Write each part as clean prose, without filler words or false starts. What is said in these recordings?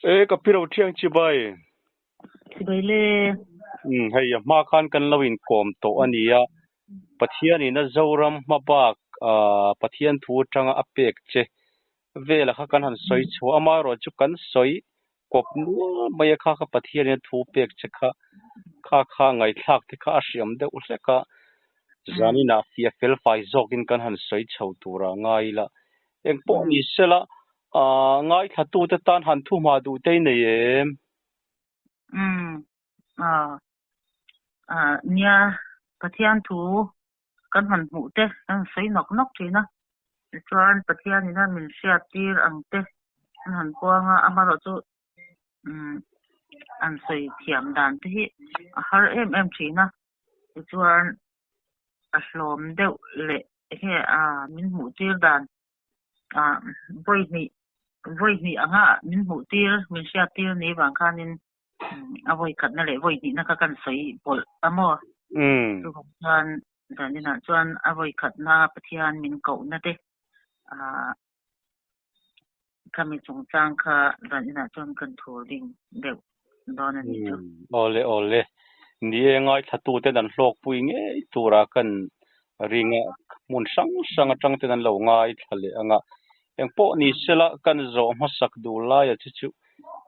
E ka pi ro thiang chibai. Chibai le. Um hei a hma khan kan lo in kawm tawh a nia. Pathian in a Zoram hmabak Pathian thu atanga a pek che vela kha kan han sawi chhuah amaherawh chu kan sawi kawp nual mai a kha kha Pathian in a thu pek che kha kha kha ngaihthlak te kha a hriam deuh hlek a zaninah fiah fel fai zawkin kan han sawi chho tura ngai ila engpawh ni sela ngaithlatute tan han thu hma duh te i nei em? Umm nia Pathian thu kan han hmuh te kan han sawi nawk nawk thin a, tichuan Pathian ina min hriat tir ang te kan han puang a, amaherawh chu umm an sawi thiam dan te hi a har em em thin a, tichuan a hlawm deuh leh enge a min hmuh tir dan ah vawi hnih vawi hnih anga min hmuh tir min hriat tir ni vang khanin a vawi khatna leh vawi hnihna kha kan sawi pawlh a maw? Chuvang chuan zaninah chuan a vawi khatna Pathian min kohna te ah khami chungchang kha zaninah chuan kan thur ding deuh dawn a nih chu. Awle awle. Ni e ngaithlatuten an hlawkpui ngei tura kan ring a, hmun hrang hrang atang ten an lo ngaithla leh ang a. Engpawh ni sela kan zawh hmasak duh laia chu chu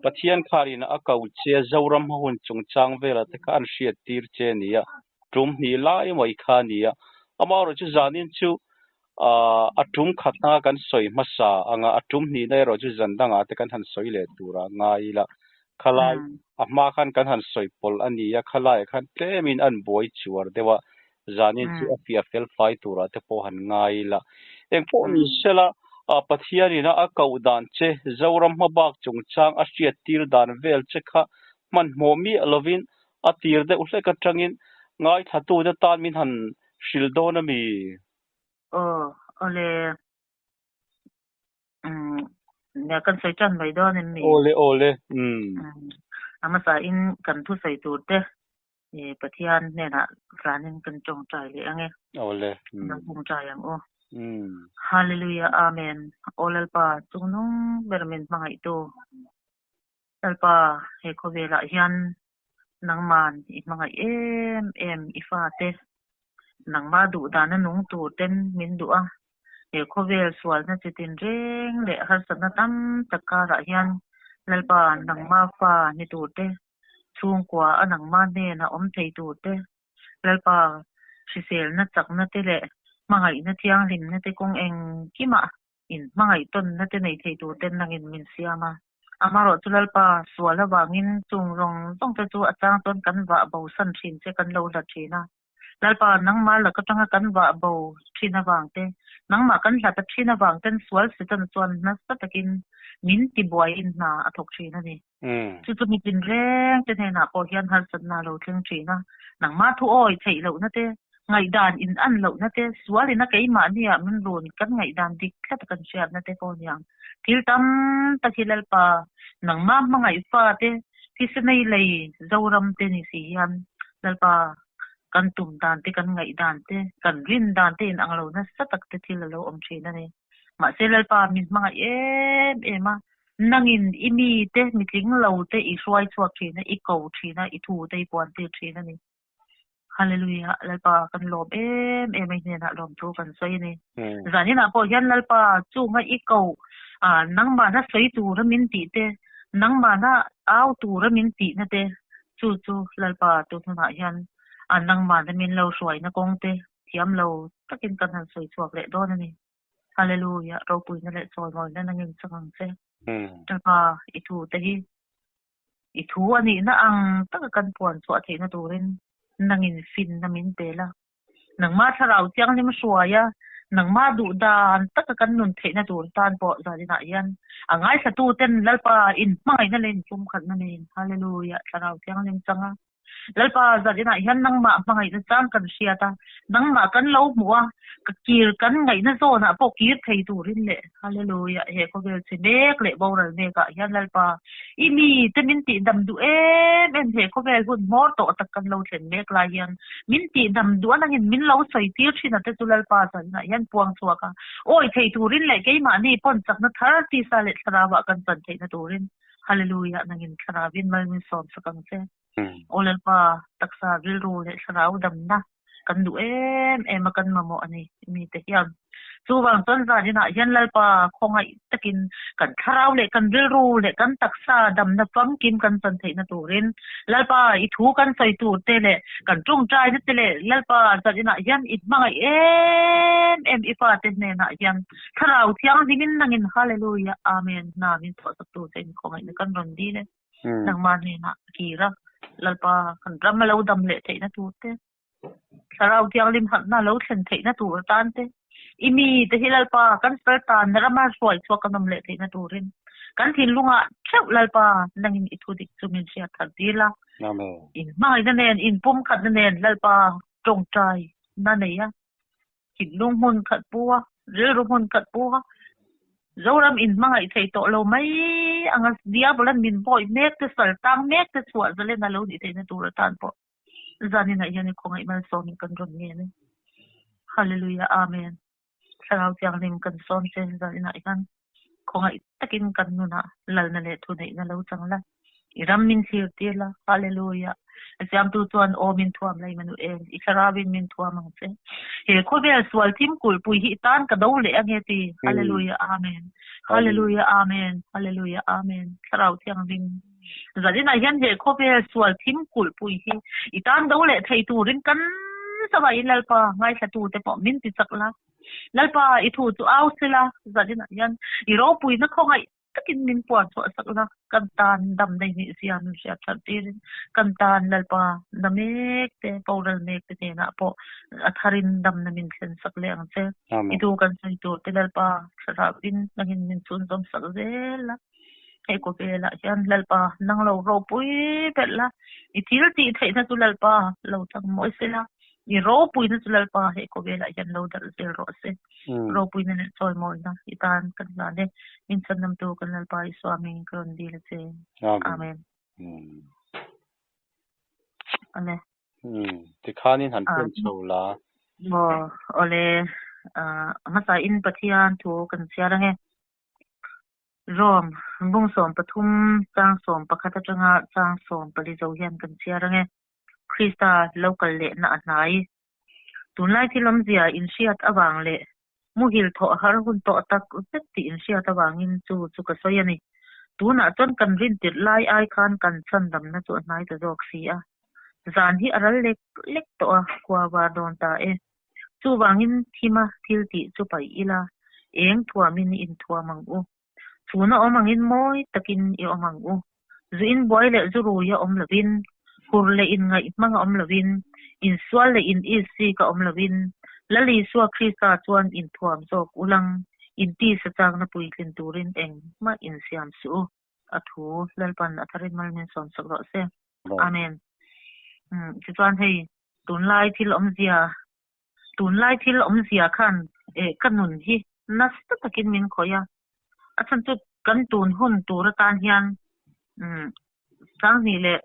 Pathian kharin a ko che a, Zoram hmahun chungchang vela te kha an hriat tir che a ni a, tum hnih lai mai kha a ni a. Amaherawh chu zanin chu a tum khatna kan sawi hmasa ang a, a tum hnihna erawh chu zan dangah te kan han sawi leh tur a ngai ila. Khalai a hma khan kan han sawi pawlh a ni a, khalaiah khan tlemin an buai chuar deuh a, zanin chu a fiah fel fai turah te pawh han ngai ila. Engpawh ni sela, Pathianin a koh dan che, Zoram hmabak chungchang a hriat tir dan vel che kha hmanhmawh miah lovin a tir deuh hlek atangin ngaithlatute tan min han hrilh dawn a mi? Aw, awle. Umm, nia kan sawi tan mai dawn em mi? Awle, awle, umm. A hmasain kan thusawi tur te Pathian hnenah tlanin kan tawngtai leh ang e. Awle. Lo tawngtai ang u. Hallelujah Amen. Aw Lalpa chungnung ber min hmangaihtu. Lalpa he khawvelah hian nangman i hmangaih em em i fate. Nangmah duh dana nung tur ten min duh a. He khawvel sualna chi tinreng leh harsatna tam tak karah hian Lalpa nangmah fa ni tur te chhungkua a nangmah hnena awm thei tur te, Lalpa hriselna chakna te leh hmangaihna thianghlimna te kawng engkimah in hmangaih tawnna te nei thei tur ten nangin min siam a. Amaherawh chu Lalpa sual avangin chung zawng zawng te chu a chang chuan kan vah bo san thin che kan lo hlat thin a. Lalpa, nangmah lak atanga kan vah bo thin avang te, nangmah kan hlat a thin avang ten sual Satan chuan nasa takin min tibuaiin hna a thawk thin a ni. Chu chu mi tinreng te hnenah pawh hian harsatna a lo thleng thin a, nangmah thu awi theih lohna te, ngaihdan in an lohna te, sualin a keimahnia min run kan ngaihdan dik tlat a kan hriatna te pawh aniang. Thil tam tak hi Lalpa, nangmah hmangaih fa te, thisenei lei Zoram te ni si hian Lalpa, kan tum dan te, kan ngaih dan te, kan rin dan te in ang lo nasa tak te thil a lo awm thin a ni. Mahse Lalpa min hmangaih em em a, nangin i mi te, mitling lo te i hruai chhuak thin a, i ko thin a, i thu te i puan tir thin a ni. Hallelujah, Lalpa kan lawm em em a, i hnenah lawmthu kan sawi a ni. Zaninah pawh hian Lalpa chunga i ko nangmahna sawi tura min tih te, nangmahna au tura min tihna te, Chu chu Lalpa tu hnunah hian a nangmahna min lo hruaina kawng te thiam lo takin kan han sawi chhuak leh dawn a ni. Hallelujah, ropuina leh chawimawina nangin chang ang che. Lalpa, i thu te hi i thu a nihna ang taka kan puan chhuah theihna turin nangin finna min pe la. Nangmah thlarau thianghlim hruaia nangmah duh dan taka kan nun theihna tur tan pawh zaninah hian a ngaithlatuten Lalpa inhmangaihna leh inpumkhatna nen Hallelujah thlarau thianghlim changa Lalpa zaninah hian nangmah hmangaihna chang kan hriat a, nangmah kan lo hmuh a, ka kir kan ngaihna zawnah pawh kir thei turin leh Hallelujah he khawvel chhe mek leh boral mekah hian Lalpa I mi te min tihdam duh em em he khawvel hun hmawr tawh tak kan lo thlen mek lai hian min tihdam duh a nangin min lo sawi tir thin a te chu Lalpa zanah hian puang chhuak a, awi thei turin leh keimahni pawn chakna thar tisa leh thlarauah kan chan theihna turin. Hallelujah nangin thlarauin mal min sawm sak ang che. Aw Lalpa, taksa rilru leh thlarau damna kan duh em em a kan mamawh a ni mite hian. Chuvang chuan zan inah hian Lalpa khawngaih takin kan thlarau leh kan rilru leh kan taksa damna famkim kan chan theihna turin Lalpa i thu kan sawi tur te leh kan tawngtaina te leh Lalpa zan inah hian i hmangaih em em i fate hnenah hian Thlarau Thianghlimin nangin Hallelujah Amen hna min thawhsak tur che in khawngaihna kan rawn dil e. Nangmah hnenah a kir a, Lalpa kan ram a lo dam leh theihna tur te, Thlarau Thianghlim harhna a lo thlen theihna tur atan te, i mi te hi Lalpa kan sal tanna rama hruai chhuak kan awm leh theihna turin kan thinlungah theuh Lalpa nangin i thudik chu min hriat thar tir la. In hmangaihna nen, in pumkhatna nen Lalpa tawngtai na nei a. Thinlung hmun khat pu a, rilru hmun khat pu a, Zoram in hmangaih thei tawh lo mai anga Diabolan min bawih mek te, sal tang mek te chhuah zalen a lo nih theihna tur atan pawh zaninah hian i khawngaih malsawmin kan rawn ngen e. Hallelujah Amen. Thlarau Thianghlim kan sawm che zaninah hian khawngaih takin kan nunah lalna leh thuneihna lo chang la, i ram min thlir tir la, Hallelujah! A siamtu chuan aw min thuam la Immanuel, i thlarauin min thuam ang che. He khawvel sual thim kulhpui hi i tan ka do leh ange ti, Hallelujah, Amen. Hallelujah, Amen. Hallelujah, Amen. Thlarau Thianghlim, zaninah hian he khawvel sual thim kulhpui hi i tan do leh thei turin kan zavaiin Lalpa ngaithlatute pawh min ti chak la. Lalpa, i thu chu au sela, zaninah hian i ropuina khawngaih takin min puan chhuah sak la, kan tan dam nei hnih zia min hriat that tirin kan tan Lalpa na mek te, boral mek te hnenah pawh a tharin damna min thlen sak leh ang che. I thu kan sawi tur te Lalpa thlarauin nangin min chhunzawm sak zel la, hei khawvelah hian Lalpa nang lo ropui ber la, i thil tih theihna chu Lalpa lo chang mawi sela, I ropuina chu Lalpa hei khawvelah hian lo darh zel rawh se. Ropuina leh chawimawina i tan kan hlan e. Min chhandamtu kan Lalpa Isua hmingin ka rawn dil a che. Amen. Awle. Tikhanin han pen chho la. Aw, awle. Hmasa in Pathian thu kan chhiar ange. Rom, bung 13 chang 11 atanga chang 14 zo hian kan chhiar ange. Krista lo kal lehna a hnai. Tunlai thil awmzia inhriat avang leh muhil thawh har hun tawh tak zet tih inhriat avangin chu chu ka sawi a ni. Tunah chuan kan rintirh lai ai khan kan chhandamna chu a hnai ta zawk si a. Zan hi a ral lek lek tawh a, khua var dawn ta e. Chuvangin thima thil tih chu paih ila, eng thuamin inthuam ang u. Chhuna awm angin mawi takin i awm ang u. Zu inbuai leh zu rui a awm lovin, hur leh inngaih hmang a awm lovin, insual leh in isik a awm lovin, Lal Isua Krista chuan inthuam zawk ulang, intisa chakna puitlin turin engmah insiam suh u. A thu Lalpan a tharin mal min sawm sak rawh se. Amen. Tichuan hei tunlai thil awmzia Tunlai thil awmzia khan eh ka nun hi nasa takin min khawih a, a chhan chu kan tun hun tur atan hian umm sanghnih leh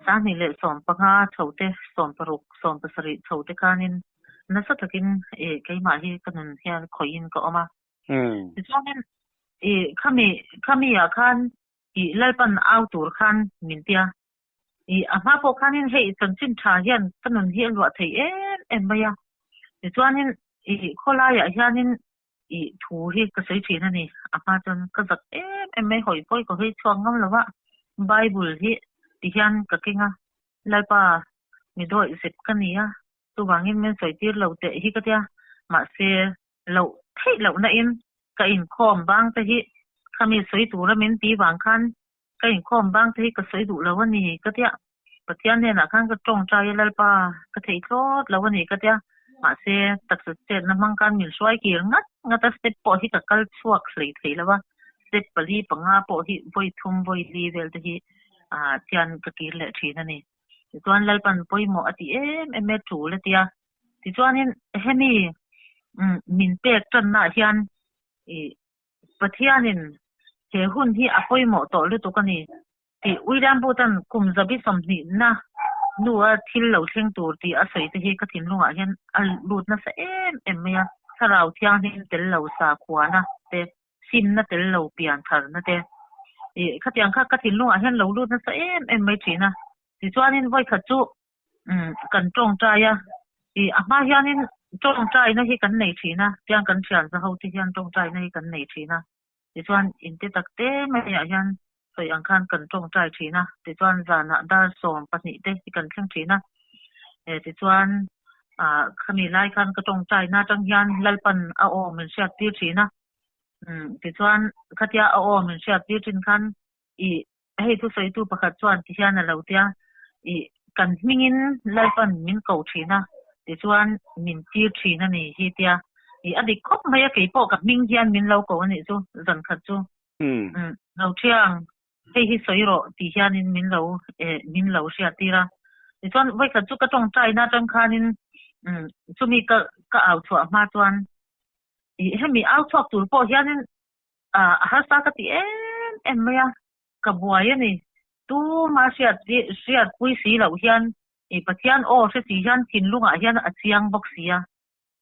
2015 chho te, 16, 17 chho te khanin nasa takin eh keimah hi ka nun hian khawihin ka awm a. Tichuanin eh khami khami ah khan ih Lalpan au tur khan min tia. I a hma pawh khanin hei chanchin tha hian ka nun hi a luah thei em em mai a. Tichuanin i khawlaiah hianin i thu hi ka sawi thin a ni. A hma chuan ka zak em em mai, hawi pawi ka hawi chhuak ngam lo va, Bible hi ti hian ka keng a, Lalpa mi dawih zep ka ni a, chuvangin min sawi tir lo teh hi ka tia, mahse loh theih lohna in ka inkhawm bang te hi khami sawi tura min ti vang khan Ka inkhawm bang te hi ka sawi duh lo a ni ka tia. Pathian hnenah khan ka tawngtai a Lalpa ka thei thlawt lo a ni ka tia. Mahse, taksa chetna hmang khan min hruai kir ngat ngat a, step pawh hi ka kal chhuak hlei thei lo a, step pali panga pawh hi vawi thum vawi li vel te hi chian ka kir leh thin a ni. Tichuan Lalpan pawimawh a ti em em e tul a tia. Tichuanin hemi min pek tannaah hian ih Pathianin he hun hi a pawimawh tawh lutuk a ni tih William Booth-a'n kum zabi sawmhnihna hnua thil lo thleng tur tih a sawi te hi ka thinlungah hian a lut nasa em em mai a, Thlarau Thianghlim tel lo sakhuana te. Simna tel lo pian tharna te. Ih khatiang kha ka thinlungah hian lo lut nasa em em mai thin a. Tichuanin vawikhat chu umm kan tawngtai a, ih a hma hianin tawngtaina hi kan nei thin a, tiang kan thian za ho te hian tawngtaina hi kan nei thin a. Tichuan inte tak te maiah hian sawi ang khan kan tawngtai thin a, tichuan zanah dar 12 te hi kan thleng thin a. Eh tichuan ah khami lai khan ka tawngtaina atang hian Lalpan a aw min hriat tir thin a. Umm tichuan khatia a aw min hriat tir thin khan ih hei thusawitu pakhat chuan ti hian a lo tia ih kan hmingin Lalpan min ko thin a tichuan min tir thin a ni hi tia ih a dik khawp mai a keipawh ka hming hian min lo ko a nih chu zan khat chu umm lo thiang hei hi sawi rawh tih hianin min lo eh min lo hriat tir a tichuan vawikhat chu ka tawngtaina atang khanin umm chumi ka ka au chhuah hma chuan ih hemi au chhuak tur pawh hianin ah a harsa ka ti em em mai a, ka buai a ni. Tuma hriat hriat pui si loh hian ih Pathian aw hre si hian thinlungah hian a chiang bawk si a.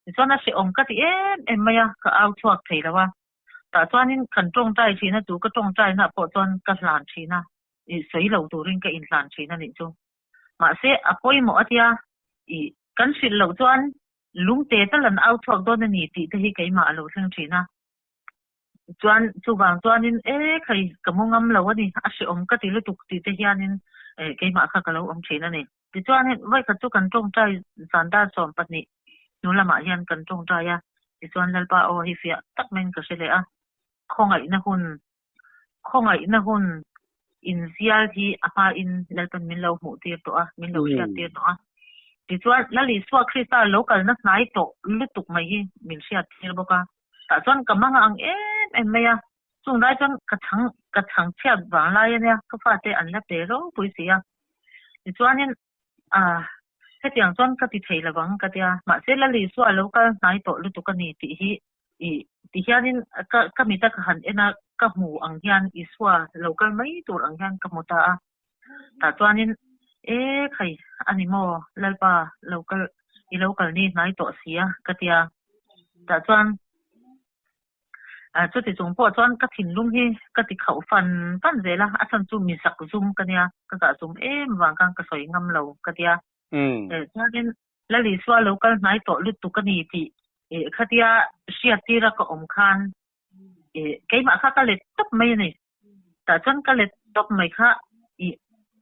Tichuan a hrehawm ka ti em em mai a, ka au chhuak thei lo a. Tah chuanin kan tawngtai thin a, chu ka tawngtaina pawh chuan ka hlan thin a, ih sawi lo turin ka inhlan thin a nih chu. Mahse a pawimawh a tia, ih kan hrilh loh chuan lungte tal an au chhuak dawn a ni tih te hi keimah a lo thleng thin a. Chuan chuvang chuanin e khai ka mu ngam lo a ni, a hrehawm ka ti lutuk tih te hianin eh keimah kha ka lo awm thin a ni. Tichuanin vawikhat chu kan tawngtai zan dar 12 hnu lamah hian kan tawngtai a, tichuan Lalpa aw hi fiah tak maiin ka hre leh a, khawngaihna hun, khawngaihna hun inzial hi a hmain Lalpan min lo hmuh tir tawh a, min lo hriat tir tawh a. Tichuan Lal Isua Krista lo kalna hnai tawh lutuk mai hi min hriat tir bawk a. Tah chuan ka mang ang em em mai a, chung lai chuan ka chhang ka chhang chhiat vang lai a nia, ka fate an la pe ropui si a. Tichuanin ah hetiang chuan ka ti thei lo ang ka tia, mahse Lal Isua lo kal hnai tawh lutuk a ni tih hi ih ti hianin ka ka mita ka han en a, ka hmu ang hian Isua lo kal mai tur ang hian ka hmu ta a. Tah chuanin e khai a ni maw Lalpa lo kal i lo kal ni hnai tawh si a ka tia. Tah chuan chuti chung pawh chuan ka thinlung hi ka ti khauh fan fan zel a, a chhan chu mi zak zum ka nia, ka zah zum em vang khan ka sawi ngam lo ka tia. Chuanin Lal Isua lo kal hnai tawh lutuk a ni tih khatia hriat tira ka awm khan keimah kha ka let tawp mai a ni. Tah chuan ka let tawp mai kha ih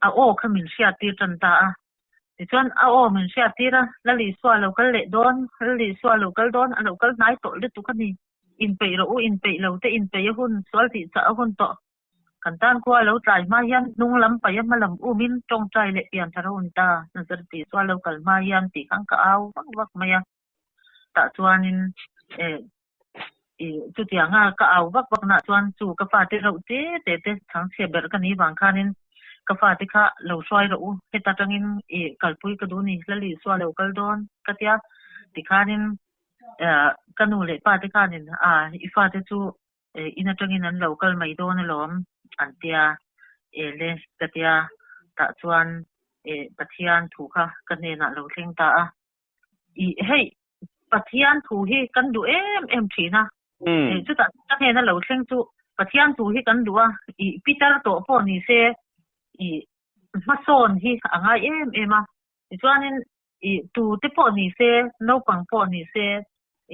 a aw kha min hriat tir tan ta a. Tichuan a aw min hriat tir a, Lal Isua a lo kal leh dawn, Lal Isua a lo kal dawn, a lo kal hnai tawh lutuk a ni. Inpeih rawh u, inpeih lo te inpeih a hun, sual tih chah a hun tawh. Kan tan khua a lo tlai hma hian hnung lam paih a hma lam umin tawngtai leh pian thar a hun ta. Nazareth Isua lo kal hma hian tih khan ka au vak vak mai a. Tah chuanin eh ih chutianga ka au vak vak nah chuan chu ka fate reuh te te te chhangchhia ber ka ni vang khanin ka fate kha lo hruai rawh u heta tangin ih kalpui ka duh ni Lal Isua lo kal dawn ka tia tikhanin eh ka nu leh pa te khanin a i fate chu eh in atangin an lo kal mai dawn alawm an tia eh le ka tia tah chuan eh Pathian thu kha ka hnenah lo thleng ta a. Ih hei Pathian thu hi kan duh em em thin a. Chutah ka hnena lo thleng chu Pathian thu hi kan duh a, ih Peter tawh pawh ni se ih hmasawn hi a ngai em em a. Tichuanin ih tu te pawh ni se, naupang pawh ni se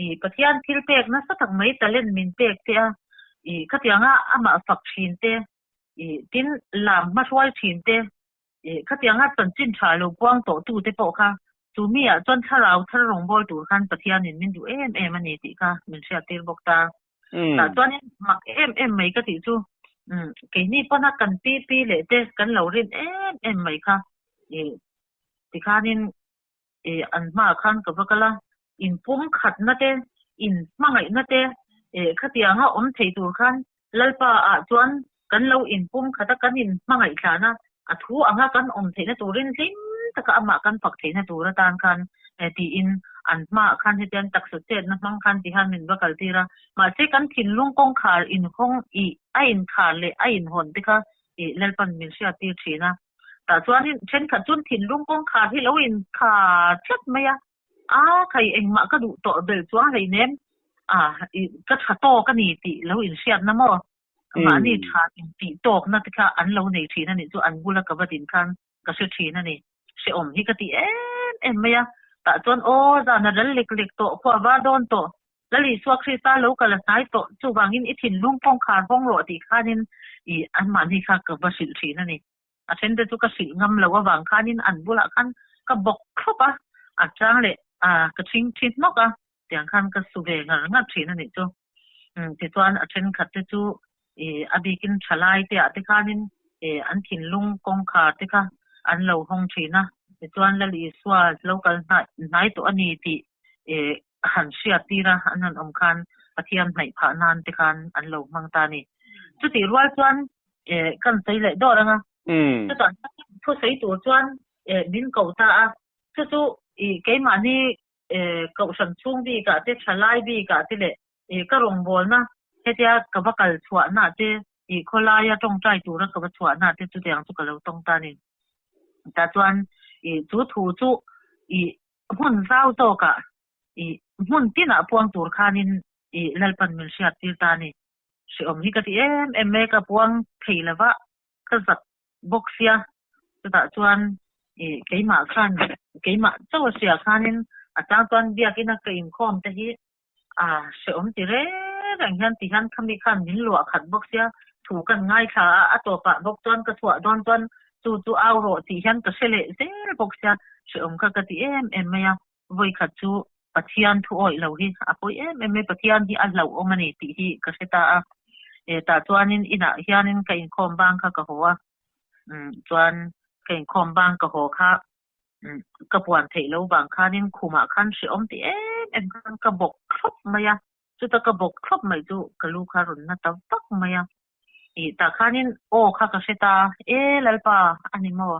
ih Pathian thil pek nasa tak mai talent min pek te a, ih khatianga amah fak thin te, ih tin lam hmahruai thin te Ih, khatianga chanchin tha lo puang tawh tu te pawh kha chu mi ah chuan thlarau thar rawngbâwl tur khan Pathianin min duh em em a ni tih kha min hriattir bawk ta. Tah chuanin mak em em mai ka tih chu, umm, keini pawna kan pi pi leh te kan lo rin em em mai kha, ih, tikhanin ih, an hmaah khan ka va kal a, inpum khatna te, in hmangaihna te, ih, khatianga awm thei tur khan Lalpa ah chuan kan lo inpum khat a, kan in hmangaih thlan a, a thu anga kan awm theihna turin hlim taka amah kan fak theihna tur atan khan tiin an hmaah khan hetiang taksa chetna hmang khan ti khan min va kal tir a. Mahse kan thinlung kawngkhar inhawng ih a inkhar leh a inhawn te kha ih Lalpan min hriat tir thin a. Tah chuanin thenkhat chuan thinlung kawngkhar hi lo inkhar tlat mai a, a khai engmah ka duh tawh bel chuang hleinem. A ka tha tawk a ni tih lo inhriatna maw? Mahni tha intih tawkna te kha an lo nei thin a nih chu an bula ka va din khan ka hre thin a ni. Hrehawm hi ka ti em em mai a. Tah chuan aw zan a ral lek lek tawh, khua var dawn tawh, Lal Isua Krista lo kal a hnai tawh, chuvangin i thinlung kawngkhar hawng rawh tih khanin i anmahni kha ka va hrilh thin a ni. A then te chu ka hrilh ngam loh avang khanin an bulah khan ka bawk thlawp a, a chang leh a ka thing thi hnawk a, tiang khan ka su ve ngar ngar thin a nih chu. Tichuan a thenkhat te chu ih a bikin thalai te ah te khanin ih an thinlung kawngkhar te kha an lo hawng thin a, tichuan Lal Isua lo kal hnai tawh a ni tih ih han hriat tir a, an han awm khan Pathian hnaih phah nan te khan an lo hmang ta a ni. Chutih rual chuan eh kan sawi leh dawr ang a, chutah thu sawi tur chuan eh min koh ta a, chu chu ih keimahni eh kohhran chhung bikah te, thalai bikah te leh ih ka rawngbawlna hetia ka va kal chhuahna te, ih khawlaia tawngtai tura ka va chhuahna te chutiang chu ka lo tawng ta a ni. Tah chuan ih chu thu chu ih Hmun zau zawkah i hmun tinah puang tur khanin i Lalpan min hriat tir ta a ni. Hrehawm hi ka ti em em mai, ka puang thei lova ka zak bawk sia. Chutah chuan i keimah khan keimah chauh a hria khanin a chang chuan biakina ka inkhawm te hi A hrehawm ti reng reng hian ti hian khami khan min luah khat bawk sia, thu kan ngaithla a, a tawpah bawk chuan ka chhuah dawn chuan chu chu au rawh tih hian ka hre leh zel bawk sia, hrehawm kha ka ti em em mai a, vawikhat chu Pathian thu awih lo hi a pawi em em mai, Pathian hi a hlauhawm a ni tih hi ka hre ta a, e tah chuanin inah hianin ka inkhawm bang kha ka haw a, umm chuan ka inkhawm bang ka haw kha Ka puan theih lo vang khanin khumah khan hrehawm ti em em khan ka bawk thlawp mai a, chuta ka bawk thlawp mai chu ka lu kha rawn na ta vak mai a. Ih tah khanin aw kha ka hre ta, E Lalpa a ni maw?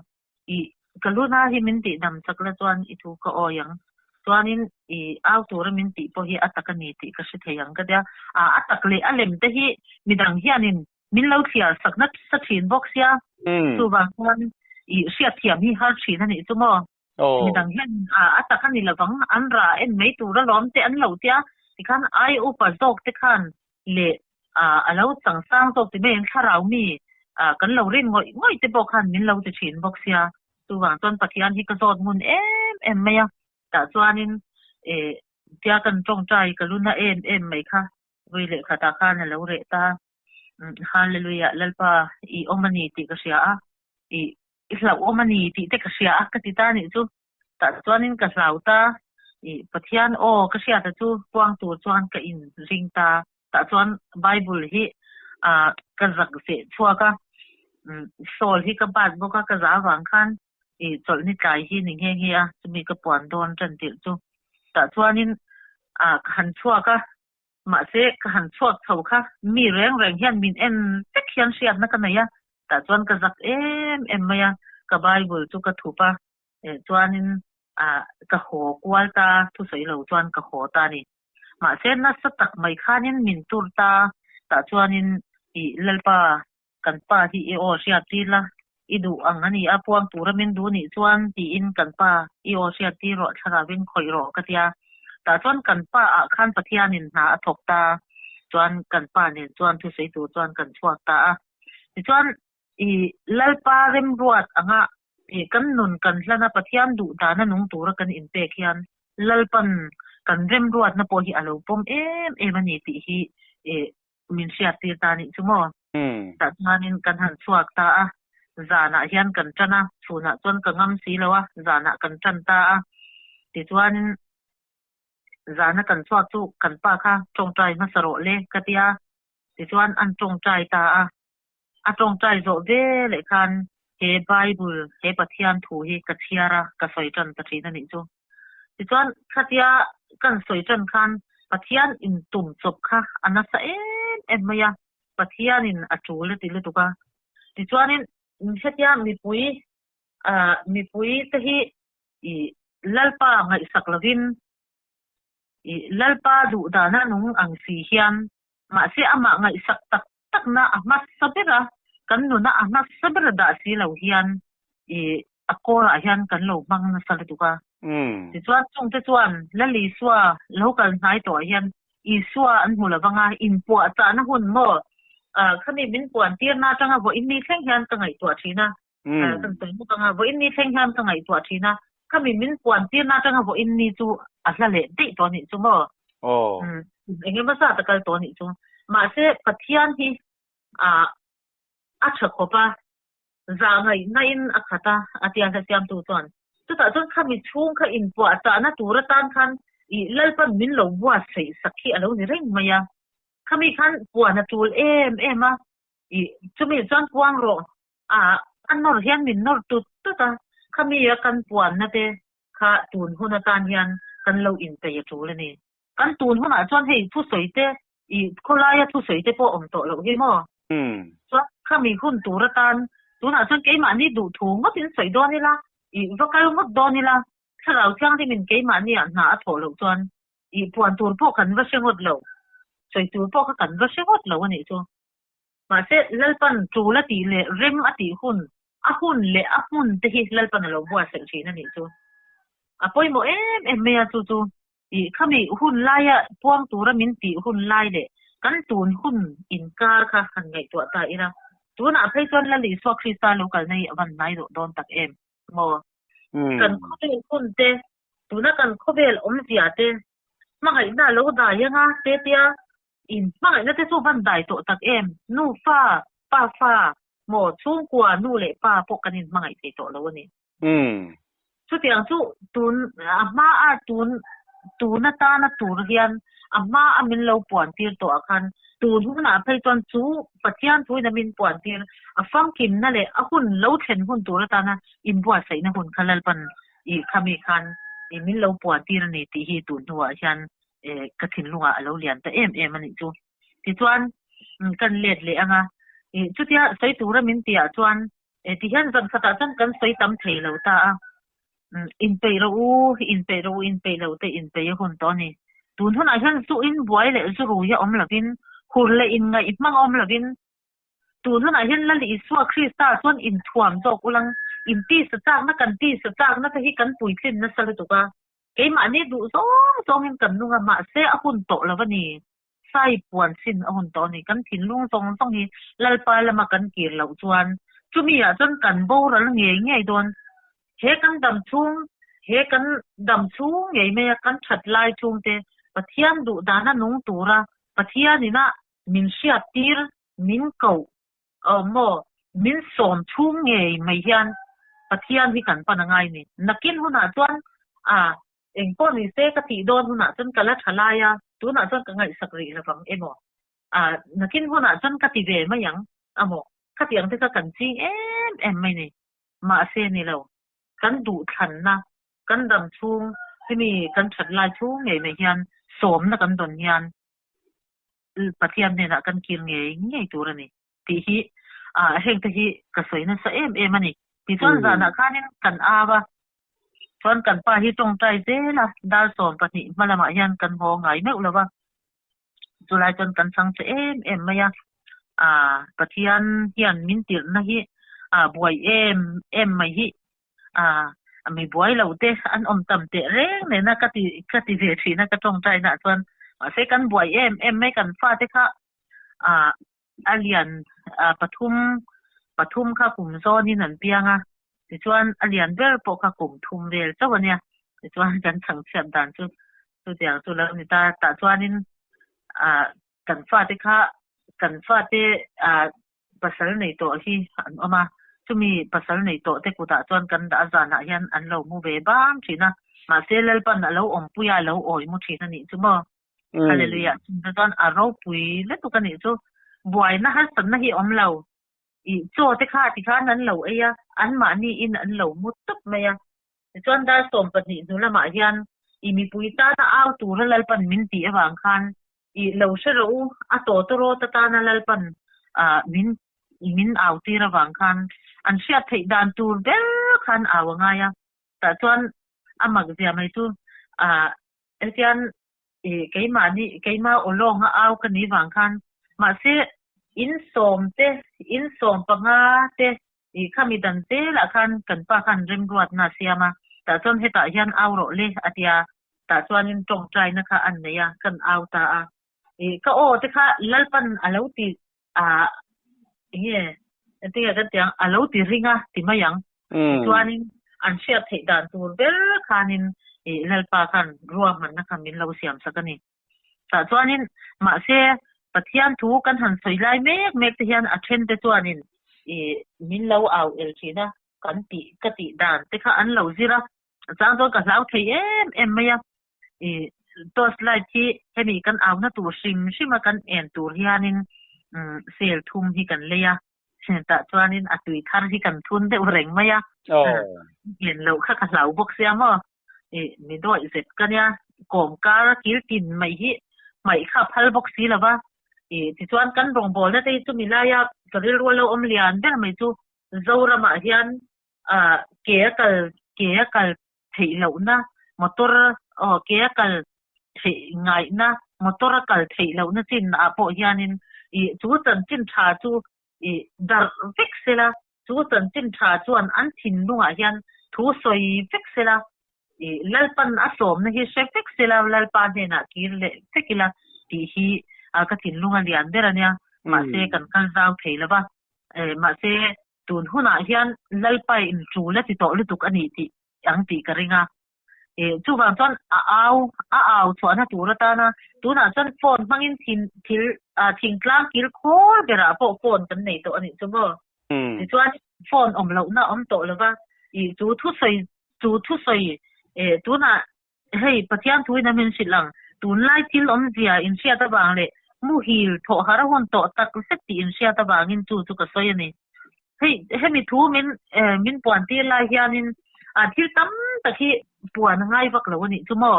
Ih ka lu na hi min tih dam chak la chuan i thu ka awi ang, chuanin ih au tura min tih pawh hi a tak a ni tih ka hre thei ang ka tia. A tak leh a lem te hi midang hianin Min lo thliar sak nasa thin bawk sia, chuvang chuan i hriatthiam hi har thin a nih chu maw? Midang hian a tak a ni lovang, an ra en mai tur alawm te an lo tia, tikhan ai upa zawk te khan leh a lo changsang zawk ti mai an thlarau mi kan lo rin ngawih ngawih te pawh khan min lo ti thin bawk sia, chuvang chuan Pathian hi ka zawt ngun em em mai a, tah chuanin tia kan tawngtai ka lu na em em mai kha Vui leh khatah khan a lo reh ta. Hallelujah, Lalpa i awm a ni tih ka hria a, i i hlauhawm a ni tih te ka hria a ka ti ta nih chu. Tah chuanin ka hlau ta, i Pathian aw ka hriata chu puang tur chuan ka in ring ta. Tah chuan Bible hi ah ka zak zeh chhuak a, Saul hi ka bat bawk a, ka za avang khan i chawlhni tlai hi ni nghe nghe a, chumi ka puan dawn tan tirh chu. Tah chuanin ah ka han chhuak a, Mahse, ka han chhuak chho kha mi reng reng hian min en vek hian hriatna ka nei a, tah chuan ka zak em em mai a, ka Bible chu ka thup a, eh chuanin ah ka haw kual ta, thusawi lo chuan ka haw ta a ni. Mahse, nasa tak mai khanin min tur ta, tah chuanin ih Lalpa kan pa hi i aw hriat tir la, i duh ang a ni a, puang tura min duh nih chuan tiin kan pa i aw hriat tir rawh, thlarauin khawih rawh ka tia. Tah chuan kan pa ah khan Pathianin hna a thawk ta, chuan kan pa nen chuan thusawi tur chuan kan chhuak ta a. Tichuan i Lalpa remruat anga i kan nun kan hlan a, Pathian duh dana nung tura kan inpek hian Lalpan kan remruatna pawh hi a lo pawm em em a ni tih hi i min hriat tir ta nih chu maw? Tah chuanin kan han chhuak ta a, zanah hian kan tan a, chhunah chuan ka ngam si lo a, zanah kan tan ta a. Tichuanin zana kan chhuak chu kan pa kha tawngtai hmasa rawh le ka ti a, tichuan an tawngtai ta a. A tawngtai zawh ve leh khan he Bible, he Pathian thu hi ka chhiar a, ka sawi tan ta thin a nih chu. Tichuan khatia kan sawi tan khan Pathian in tum chawp kha a nasa em em mai a, Pathianin a tul a ti lutuk a. Tichuanin hetia mipui ah mipui te hi ih Lalpa ngaihsak lovin ih Lalpa duh dana nung ang si hian mahse amah ngaihsak tak takna a hmasa ber a, kan nuna a hmasa ber a dah si lo hian ih a kawrah hian kan lo hmang nasa lutuk a. Tichuan chungte chuan Lal Isua lo kal hnai tawhah hian Isua an hmu lovanga inpuahchahna hun maw? Khami min puantirna atanga vawiin ni thleng hian ka ngaihtuah thin a. Kan sawi bawk anga vawiin ni thleng hian ka ngaihtuah thin a. Khami min puantirna atanga vawiin ni chu a hla leh daih tawh a nih chu maw? Eng emaw zat a kal tawh a nih chu. Mahse Pathian hi a tha khawp a. Zahngaihna in a khat a, a tia hla siamtu chuan. Chutah chuan khami chhung kha inpuahchahna tur atan khan i Lalpan min lo buatsaih sak hi a lo ni reng mai a. Khami khan puan a tul em em a, i chumi chuan puang rawh a, a nawr hian min nawr tut tut a, khami a kan puanna te kha tun hun atan hian kan lo inpeih a tul a ni. Kan tun hunah chuan hei thusawi te I khawlaia thusawi te pawh awm tawh loh hi maw? Chuan khami hun tur atan tunah chuan keimahni duh thu ngawtin sawi dawn ila, i va kal ngawt dawn ila, Thlarau Thianghlimin keimahniah hna a thawh loh chuan i puan tur pawh kan va hre ngawt lo, sawi tur pawh kha kan va hre ngawt lo a nih chu. Mahse, Lalpan tul a tih leh rem a tih hun, a hun leh a hmun te hi Lalpan a lo buatsaih thin a nih chu. A pawimawh em em mai a chu chu. I khami hun laia puang tura min tih hun lai leh kan tun hun inkar kha han ngaihtuah ta ila, tunah phei chuan Lal Isua Krista lo kalna hi a van hnai dawh dawn tak em maw? Kan khawvel hun te, tuna kan khawvel awmzia te, hmangaihna lo dai anga te tia in hmangaihna te chu van dai tawh tak em? Nu fa, pa fa maw chhungkua nu leh pa pawh kan inhmangaih thei tawh lo a ni. Chutiang chu tun a hma a tun tun atana tur hian a hma a min lo puan tir tawh ah khan tun hunah phei chuan chu Pathian thuin a min puan tir a famkimna leh a hun lo thlen hun tur atana inbuatsaihna hun kha Lalpan i khami khan i min lo puan tir a ni tih hi tun hnuah hian ka thinlungah a lo lian ta em em a nih chu. Tichuan kan let leh anga i chutia sawi tura min tihah chuan Ti hian zan khatah chuan kan sawi tam thei lo ta a, inpeih rawh u, inpeih rawh u, inpeih lo te inpeih a hun tawh a ni. Tun hunah hian zu in buai leh zu rui a awm lovin, hur leh inngaih hmang a awm lovin, tun hunah hian Lal Isua Krista chuan inthuam zawk ulang, intisa chakna kan tisa chakna te hi kan puitlin nasa lutuk a, keimahni duh zawng zawngin kan nung a, mahse a hun tawh lo a ni. Sai puan sin a hun tawh a ni. Kan thinlung zawng zawng hi Lalpa lama kan kir loh chuan chumi ah chuan kan boral ngei ngei dawn. He kan dam chhung, he kan dam chhung ngei mai a kan that lai chhung te Pathian duh dana nung tura Pathian ina min hriat tir, min koh maw, min sawm chhung ngei mai hian Pathian hi kan pan a ngai ni. Nakin hunah chuan a Eng pawh ni se ka tih dawn hunah chuan ka la tha lai a, tunah chuan ka ngaihsak rih lo vang emaw? Ah, nakin hunah chuan ka ti ve mai ang amaw? Khatiang te kha kan ching em em mai ni. Mahse ni lo, kan duhthlanna, kan dam chhung, hemi kan that lai chhung ngei mai hian sawmna kan dawn hian Pathian hnenah kan kir ngei ngei tur a ni tih hi ah heng te hi ka sawi nasa em em a ni. Tichuan zanah khanin kan au a, Chuan kan pa hi tawngtai zel a, dar 12 hma lamah hian kan haw ngai meuh lo va, chulai chuan kan chhang che em em mai a, ah Pathian hian min tirhna hi ah buai em em mai hi ah mi buai lo te an awm tam teh reng nena ka ti ka ti ve thin a ka tawngtai nah chuan mahse kan buai em em mai kan fate kha ah a lian pathum pathum kha kum zawnin an piang a, tichuan a lian ber pawh kha kum thum vel chauh a nia, tichuan kan chhangchhiat dan chu chutiang chu lo ni ta, tah chuanin ah kan fate kha kan fate ah pasal nei tawh hi an awm a, chumi pasal nei tawh te kutah chuan kan dah a zanah hian an lo mu ve bang thin a, mahse Lalpan a lo awmpui a, a lo awi mu thin a nih chu maw. Hallelujah chungte chuan a ropui lutuk a nih chu buaina harsatna hi awm lo ih chaw te kha tikhan an lo ei a anmahni in an lo mu tawp mai a tichuan dar 12 hnu lamah hian ih mipui tana au tura Lalpan min tih avang khan ih lo hre rawh u a tawtawrawt atana Lalpan ah min min au tir avang khan an hriat theih dan tur ber khan au a ngai a tah chuan a mak zia mai chu ah Hetian i keimahni keimah aw lawnga au ka ni vang khan mahse in sawm te in sawm panga te i khami dan zelah khan kan pa khan remruatna a siam a, tah chuan hetah hian au rawh le a tia, tah chuanin tawngtaina kha an nei a, kan au ta a. I ka aw te kha Lalpan a lo ti a enge engtin nge kan tih ang a lo ti ring a ti mai ang. Tichuanin an hriat theih dan tur ber khanin i Lalpa khan ruahmanna kha min lo siam sak a ni. Tah chuanin mahse Pathian thu kan han sawi lai mek mek te hian a then te chuanin i min lo au el thin a, kan tih ka tih dan te kha an lo zir a, chang chuan ka hlau thei em em mai a. I torch light hi hemi kan auna tur hrim hrim a kan en tur hianin sel thum hi kan lei a, tah chuanin a tui thar hi kan thun deuh reng mai a, en loh kha ka hlau bawk sia maw. I mi dawih zet ka nia, kawm kar kil tin mai hi hmaih kha a phal bawk si lo va. I tichuan kan rawngbawlna te hi chumi laia ka rilru a lo awm lian ber mai chu Zoramah hian ke a kal ke a kal theih lohna motor aw ke a kal theih ngaihna motor a kal theih lohna chin ah pawh hianin ih chu chanchin tha chu ih darh vek sela chu chanchin tha chuan an thinlungah hian thu sawi vek sela ih Lalpan a sawmna hi hre vek sela Lalpa hnenah kir leh vek ila tih hi ka thinlung a lian ber ania mahse kan kal zau thei lova mahse Tun hunah hian Lalpa in tul a ti tawh lutuk a ni tih ang tih ka ring a. Chuvang chuan a au a au chhuahna tur atana tunah chuan phone hmangin thin thil thingtlang kil khawl berah pawh phone kan nei tawh a nih chu maw. Tichuan phone awm lohna a awm tawh lova chu thusawi chu thusawi tunah Hei, Pathian thuin a min hrilh ang. Tunlai thil awmzia inhriat avang leh muhil thawh har a hun tawh tak zet tih inhriat avangin chu chu ka sawi a ni. Hei, hemi thu min min puan tir lai hianin thil tam tak hi puan a ngai vak lo a nih chu maw?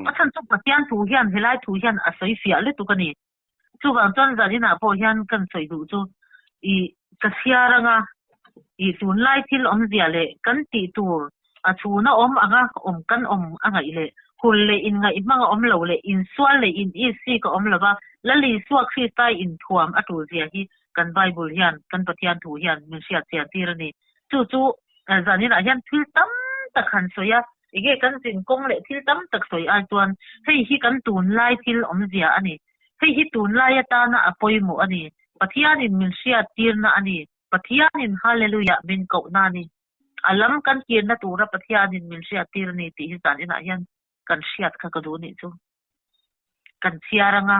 A chhan chu Pathian thu hian helai thu hian a sawi fiah lutuk a ni. Chuvang chuan zaninah pawh hian kan sawi duh chu i ka chhiar anga i tunlai thil awmzia leh kan tih tur a chhuna awm anga awm kan awm a ngaih leh hul leh inngaih hmanga awm lo leh insual leh in isik a awm lova Lal Isua Krista inthuam a tul zia hi kan Bible hian kan Pathian thu hian min hriat chian tir a ni. Chu chu zaninah hian thil tam tak han sawi a, enge kan zin kawng leh thil tam tak sawi ai chuan hei hi kan tunlai thil awmzia a ni. Hei hi tunlai atana a pawimawh a ni. Pathianin min hriat tirna a ni. Pathianin Hallelujah min kohna a ni. A lam kan kirna tura Pathianin min hriat tir a ni tih hi zaninah hian kan hriat kha ka duh nih chu. Kan chhiar anga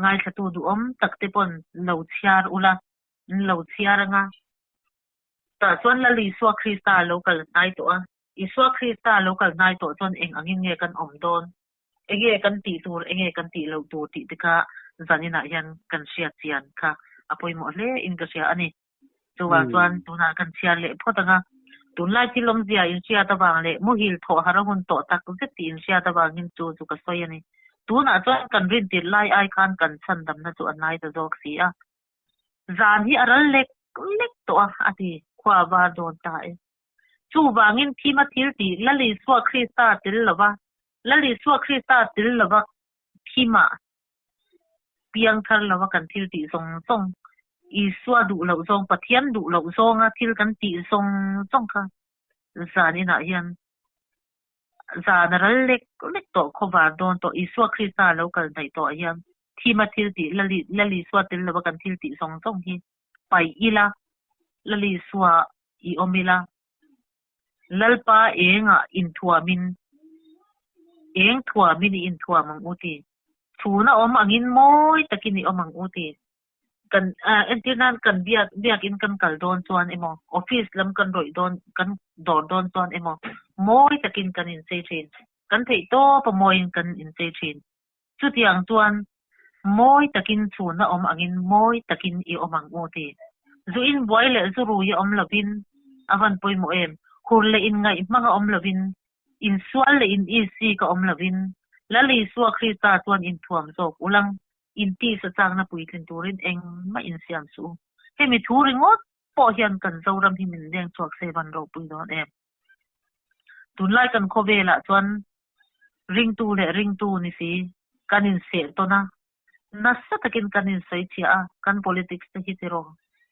ngaithlatu duhawm tak te pawn lo chhiar ula, an lo chhiar anga. Tah chuan Lal Isua Krista a lo kal hnai tawh a. Isua Krista a lo kal hnai tawh chuan eng angin nge kan awm dawn? Enge kan tih tur, enge kan tih loh tur tih te kha zaninah hian kan hriat chian kha a pawimawh hle in ka hria a ni. Chuvang chuan tunah kan chhiar leh phawt ang a. Tunlai thil awmzia inhriat avang leh muhil thawh har a hun tawh tak zet tih inhriat avangin chu chu ka sawi a ni. Tunah chuan kan rintirh lai ai khan kan chhandamna chu a hnai ta zawk si a. Zan hi a ral lek lek tawh a, a ti. Khua a var dawn ta e. Chuvangin thima thil tih Lal Isua Krista tel lova, Lal Isua Krista tel lova thima piang thar lova kan thil tih zawng zawng, Isua duh loh zawng, Pathian duh loh zawnga thil kan tih zawng zawng kha zan inah hian Zan a ral lek lek tawh, khawvar dawn tawh, Isua Krista a lo kal hnaih tawh ah hian thima thil tih Lal Isua tel lova kan thil tih zawng zawng hi paih ila, Lal Isua i awm ila, Lalpa engah inthuamin, eng thuamin i inthuam ang u ti. Chhuna awm angin mawi takin i awm ang u ti. Kan entir nan kan biak biakin kan kal dawn chuan emaw office lam kan rawih dawn kan dawr dawn chuan emaw mawi takin kan inchei thin. Kan theih tawp a mawiin kan inchei thin. Chutiang chuan mawi takin chhuna awm angin mawi takin i awm ang u ti. Zu inbuai leh zu rui a awm lovin a van pawimawh em? Hur leh inngaih hmang a awm lovin, insual leh in isik a awm lovin Lal Isua Krista chuan inthuam zawk ulang Intisa chakna puitlin turin engmah insiam suh u. Hemi thu ringawt pawh hian kan Zoram hi min leng chhuak se van ropui dawn em? Tunlai kan khawvelah chuan ringtu leh ringtu ni si kan inseh tawn a, nasa takin kan insawi chhiah a, kan politics te hi tiraw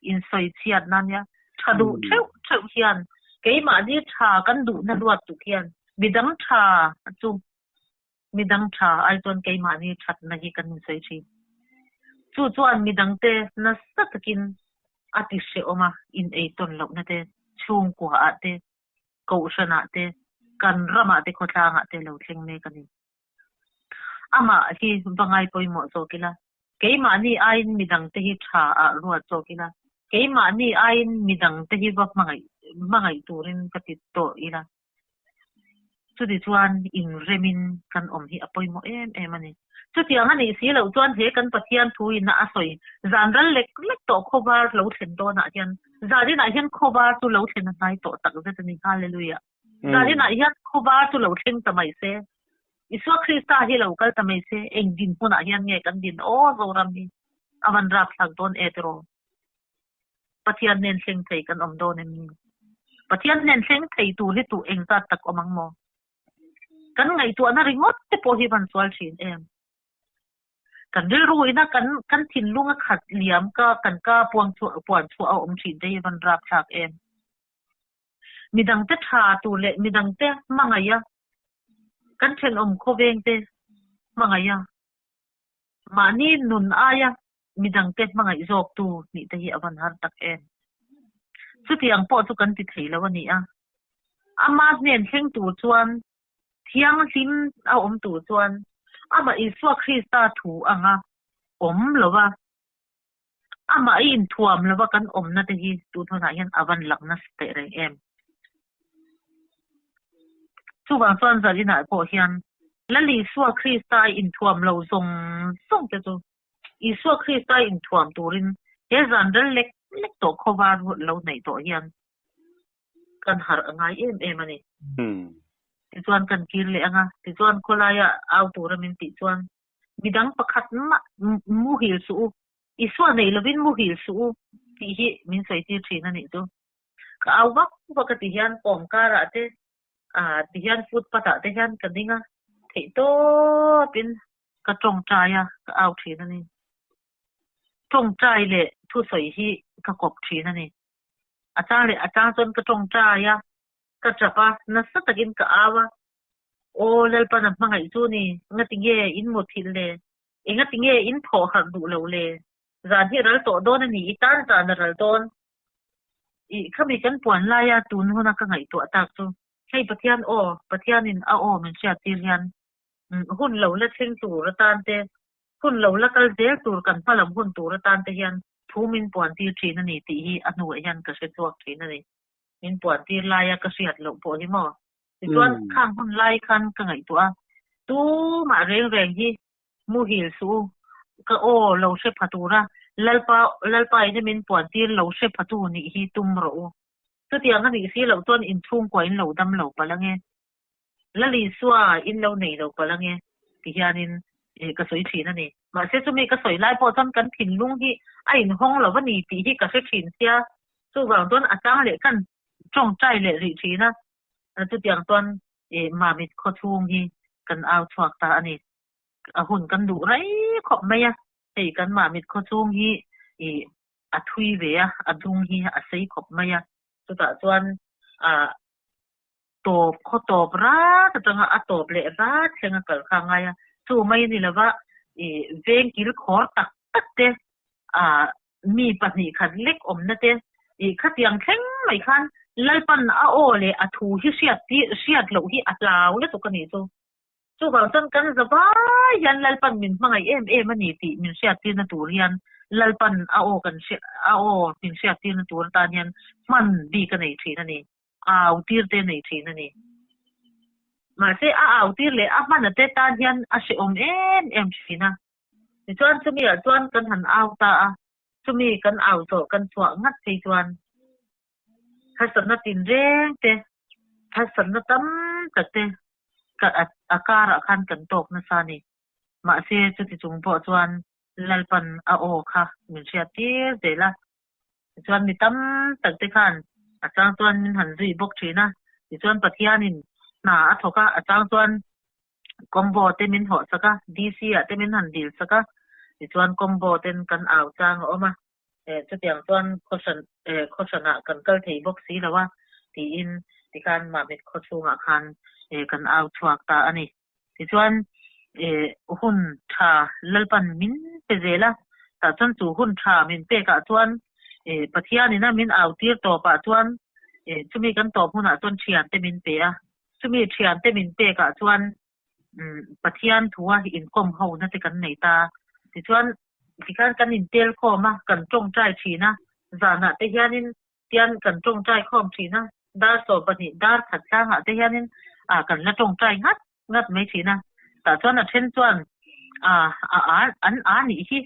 insawi chhiatna ania. Tha duh theuh theuh hian keimahni tha kan duhna luat tuk hian midang tha chu. Midang tha ai chuan keimahni thatna hi kan insawi thin. Chu chuan midangte nasa takin a ti hrehawm a, in ei tawn lohna te, chhungkua ah te, kohhran ah te, kan ram ah te, khawtlang ah te lo thleng mek a ni. Amah hi va ngai pawimawh zawk ila, keimahni aiin midangte hi tha ah ruat zawk ila, keimahni aiin midangte hi va hmangaih hmangaih turin ka ti tawh ila. Chutichuan inremin kan awm hi a pawimawh em em a ni. Chutiang a nih si loh chuan he kan Pathian thuin a sawi zan ral lek lek tawh khawvar lo thlen dawnah hian zaninah hian khawvar chu lo thlen a hnai tawh takzet a ni. Hallelujah! Zaninah hian khawvar chu lo thleng ta mai se, Isua Krista hi lo kal ta mai se, eng dinhmunah hian nge kan din aw Zoram hi a van rapthlak dawn e tiraw? Pathian hnen thleng thei kan awm dawn em ni? Pathian hnen thleng thei tur hi tuh engzat tak awm ang maw? Kan ngaihtuahna ringawt te pawh hi van sual thin em? Kan rilru ina kan kan thinlung a khat liam ka kan ka puang chhuah puan chhuah a awm thin te hi van rapthlak em? Midangte tha tur leh midangte hmangaih a, kan thenawm khawveng te hmangaih a, mahni nun aia midangte hmangaih zawktu nih te hi a van har tak em. Chutiang pawh chu kan ti thei lo a ni a. Ama hnen thleng tur chuan, thianghlim a awm tur chuan amah Isua Krista thu anga awm lova, amah i inthuam lova kan awmna te hi tun hunah hian a van lang nasa teh reng em. Chuvang chuan zalinah pawh hian Lal Isua Krista i inthuam lo zawng zawng te chu Isua Krista inthuam turin he zan rel lek lek tawh khawvar lo neih tawh hian kan harh a ngai em em a ni. Tichuan kan kir leh ang a, tichuan khawlaia au tura min tih chuan midang pakhat mah muhil suh u, Isua nei lovin muhil suh u tih hi min sawi tir thin a nih chu. Ka au vak vak a ti hian kawm karah te ti hian footpath ah te hian ka ding a, theihtawpin Ka tawngtai a, ka au thin a ni. Tawngtai leh thusawi hi ka kawp thin a ni. A chang leh a chang chuan ka tawngtai a, ka tap a, nasa takin ka au a. Aw Lalpan a hmangaih chu ni, ngati nge in muthilh le? Engati nge in thawh harh duh lo le? Zan hi ral tawh dawn a ni, i tan zan a ral dawn. I khami kan puan laia tun huna ka ngaihtuah tak chu, hei Pathian aw, Pathianin a aw min hriattir hian Hun lo la thleng tur atan te, hun lo la kal zel tur kan hmalam hun tur atan te hian thu min puan tir thin a ni tih hi a hnuah hian ka hre chhuak thin a ni. Min puan tir laia ka hriat loh pawh hi maw? Tichuan khang hun lai khan ka ngaihtuah a, tumah reng reng hi muhil suh u, ka aw lo hre pha tura Lalpa Lalpa in min puan tir lo hre pha tu nih hi tum rawh u. Chutiang a nih si loh chuan inchhungkua in lo dam lo palh ange. Lal Isua in lo nei lo palh ange ti hianin ka sawi thin a ni. Mahse chumi ka sawi lai pawh chuan kan thinlung hi a inhawng lo a ni tih hi ka hre thin sia, chuvang chuan a chang leh kan tawngtai leh rih thin a, chutiang chuan Mamit khawchhung hi kan au chhuak ta a ni. A hun kan duh rei khawp mai a, hei kan Mamit khawchhung hi a thui ve a, a dung hi a sei khawp mai a, chutah chuan tawp khaw tawp rat atanga a tawp leh rat thleng a kal kha a ngai a, chu mai a ni lova ih veng kil khawr tak tak te ah mi pahnih khat lek awmna te ih khatiang thleng mai khan Lalpan a aw leh a thu hi hriat tih hriat loh hi a hlau lutuk a nih chu. Chuvang chuan kan za vai hian Lalpan min hmangaih em em a ni tih min hriat tirna tur hian Lalpan a aw kan hriat a aw min hriat tirna tur atan hian hman bik a nei thin a ni. Au tir te nei thin a ni. Mahse a au tir leh a hmana te tan hian a hrehawm em em thin a. Tichuan chumi ah chuan kan han au ta a, chumi kan au zawh kan chhuah ngat phei chuan harsatna tinreng te, harsatna tam tak te ka a karah khan kan tawk nasa a ni. Mahse chuti chung pawh chuan Lalpan a aw kha min hriat tir zel a. Tichuan mi tam tak te khan a chang chuan min han zui bawk thin a, tichuan Pathianin hna a thawk a, a chang chuan combo te min hawh sak a, DC ah te min han dil sak a, tichuan combo ten kan au chang a awm a, eh chutiang chuan khawhran eh khawhranah kan kal thei bawk si lo a tiin tikhan Mahmit khaw chhungah khan eh kan au chhuak ta a ni. Tichuan. hun tha Lalpan min pe zel a, tah chuan chu hun tha min pekah chuan Pathianin a min au tir tawpah chuan chumi kan tawp hunah chuan thiante min pe a, chumi thiante min pekah chuan Pathian thua inkawm hona te kan nei ta. Tichuan tikhan kan intel khawm a, kan tawngtai thin a, zanah te hianin tian kan tawngtai khawm thin a, dar 12 dar khat tlangah te hianin kan la tawngtai ngat ngat mai thin a. Tah chuan a then chuan a a an a nih hi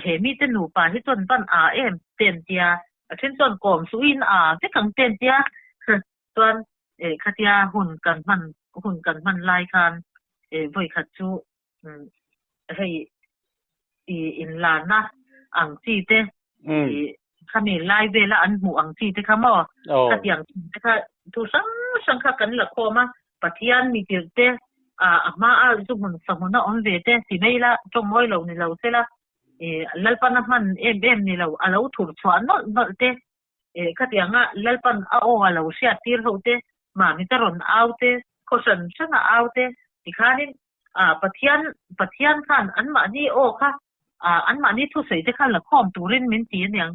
he mite nupa hi chuan van a em te an tia, a then chuan kawm suhin a vek ang te an tia. Chuan khatia hun kan hman hun kan hman lai khan vawi khat chu hei i inlarna ang chi te i khami lai vela an hmuh ang chi te kha maw khatiang chi te kha thu hrang hrang kha kan la khawm a, Pathian mi tirh te a hma a zu hmun sa hmun a awm ve te ti mai ila tawng mawi lo ni lo sela Lalpan a hman em em ni lo a lo thur chhuah nawlh nawlh te Khatianga Lalpan a aw a lo hriat tir ho te, Mamita rawn au te, khaw hran hran a au te, tikhanin Pathian Pathian khan anmahni aw kha anmahni thusawi te kha la khawm turin min ti aniang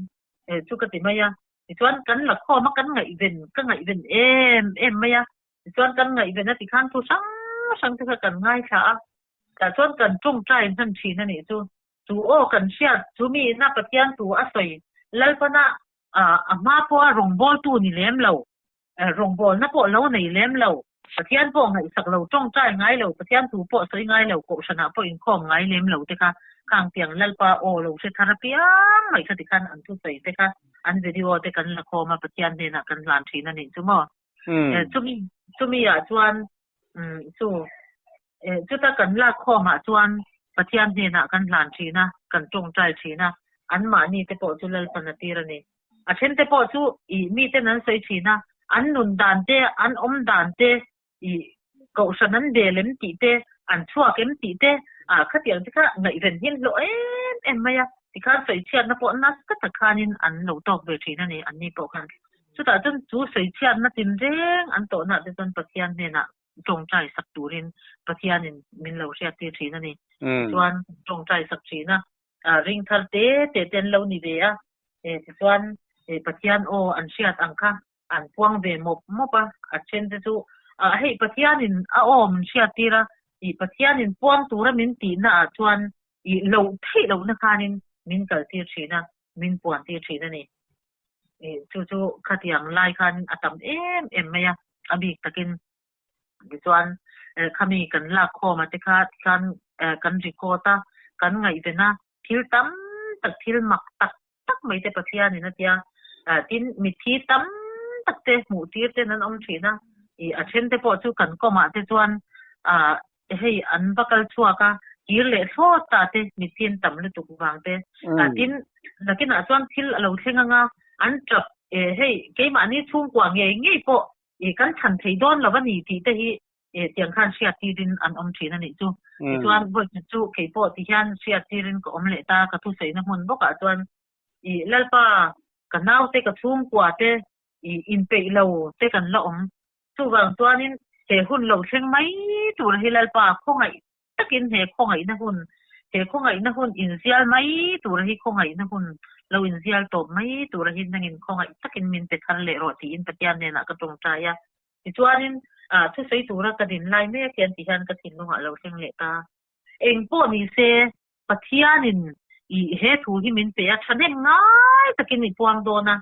chu ka ti mai a. Tichuan kan la khawm a, kan ngaihven ka ngaihven em em mai a. Tichuan kan ngaihven a tikhan thu hrang hrang te kha kan ngaithla a, tah chuan kan tawngtai hman thin a nih chu. Chu aw kan hriat, chu mi ina Pathian thu a sawi Lalpana a hma pawha rawngbawltu ni lem lo, rawngbawlna pawh lo nei lem lo, Pathian pawh ngaihsak lo, tawngtai ngai lo, Pathian thu pawh sawi ngai lo, kohhranah pawh inkhawm ngai lem lo te kha khang tiang Lalpa aw lo hre thar apiang mai kha tikhan an thusawi te kha an video te kan la khawm a, Pathian hnenah kan hlan thin a nih chu maw. Chumi chumi ah chuan chu chuta kan lak khawm ah chuan Pathian hnenah kan hlan thin a, kan tawngtai thin a, anmahni te pawh chu Lalpan a tir a ni. A then te pawh chu ih miten an sawi thin a, an nun dan te, an awm dan te, ih kohhran an bel em tih te, an chhuak em tih te, ah khatiang te kha ngaihven hin hlawh em em mai a, tikhan sawichhiatna pawh nasa tak khanin an lo tawk ve thin a ni, anni pawh khan. Chutah chuan chu sawichhiatna tinreng an tawhnaah te chuan Pathian hnenah tawngtai sak turin Pathianin min lo hriattir thin a ni. Tichuan tawngtai sak thin a, ring thar te te te an lo ni ve a, tichuan Pathian aw an hriat ang kha an puang ve mawp mawp a, a then te chu hei Pathianin a aw min hriattir a, ih Pathianin puang tura min tihna ah chuan ih loh theih lohna khanin min kaltir thin a, min puan tir thin a ni. Ih chu chu khatiang lai khan a tam em em mai a, a bik takin tichuan khami kan lak khawm a te kha tikhan kan record a, kan ngaihven a, thil tam tak thil mak tak tak mai te Pathianin a tia. Tin, mitthi tam tak te hmuh tir ten an awm thin a, ih a then te pawh chu kan kawmah te chuan hei an va kal chhuak a, kir leh thlawt ta te mitthi an tam lutuk vang te. Tin, nakinah chuan thil a lo thleng anga an tap hei keimahni chhungkua ngei ngei pawh kan chhan thei dawn lo a ni tih te hi tiang khan hriat tirin an awm thin a nih chu. Tichuan vawi chu kei pawh ti hian hriat tirin ka awm leh ta, ka thusawina hmun bawkah chuan i Lalpa ka naute ka chhungkua te i inpeih lo te kan la awm. Chuvang chuanin he hun lo thleng mai tur hi Lalpa khawngaih takin he khawngaihna hun, he khawngaihna hun inzial mai tur hi khawngaihna hun lo inzial tawp mai tur hi nangin khawngaih takin min pe thar leh rawh tiin Pathian hnenah ka tawngtai a. Tichuanin, thusawi tura ka din lai mek hian ti hian ka thinlungah lo thleng leh ta. Eng pawh ni se, Pathianin i he thu hi min pe a, thahnem ngai takin i puang dawn a,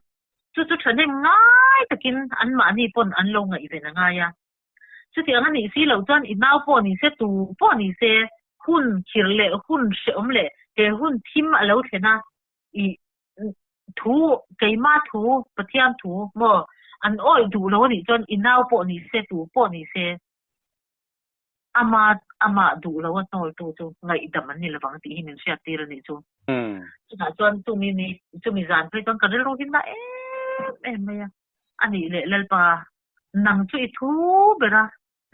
chu chu thahnem ngai takin anmahni pawn an lo ngaihven a ngai a. Chutiang a nih si loh chuan i nau pawh ni se, tu pawh ni se, hun khir leh hun hrehawm leh he hun thim a lo thlen a, i thu keima thu Pathian thu maw an awih duh lo anih chuan i nau pawh ni se tu pawh ni se ama amah duh lo a hnawl tu chu ngaihdam an ni lovang tih hi min hriat tir anih chu. Chutah chuan chumi ni chumi zan phei chuan ka rilru hi na em em mai a, anih leh Lalpa nang chu i thu ber a,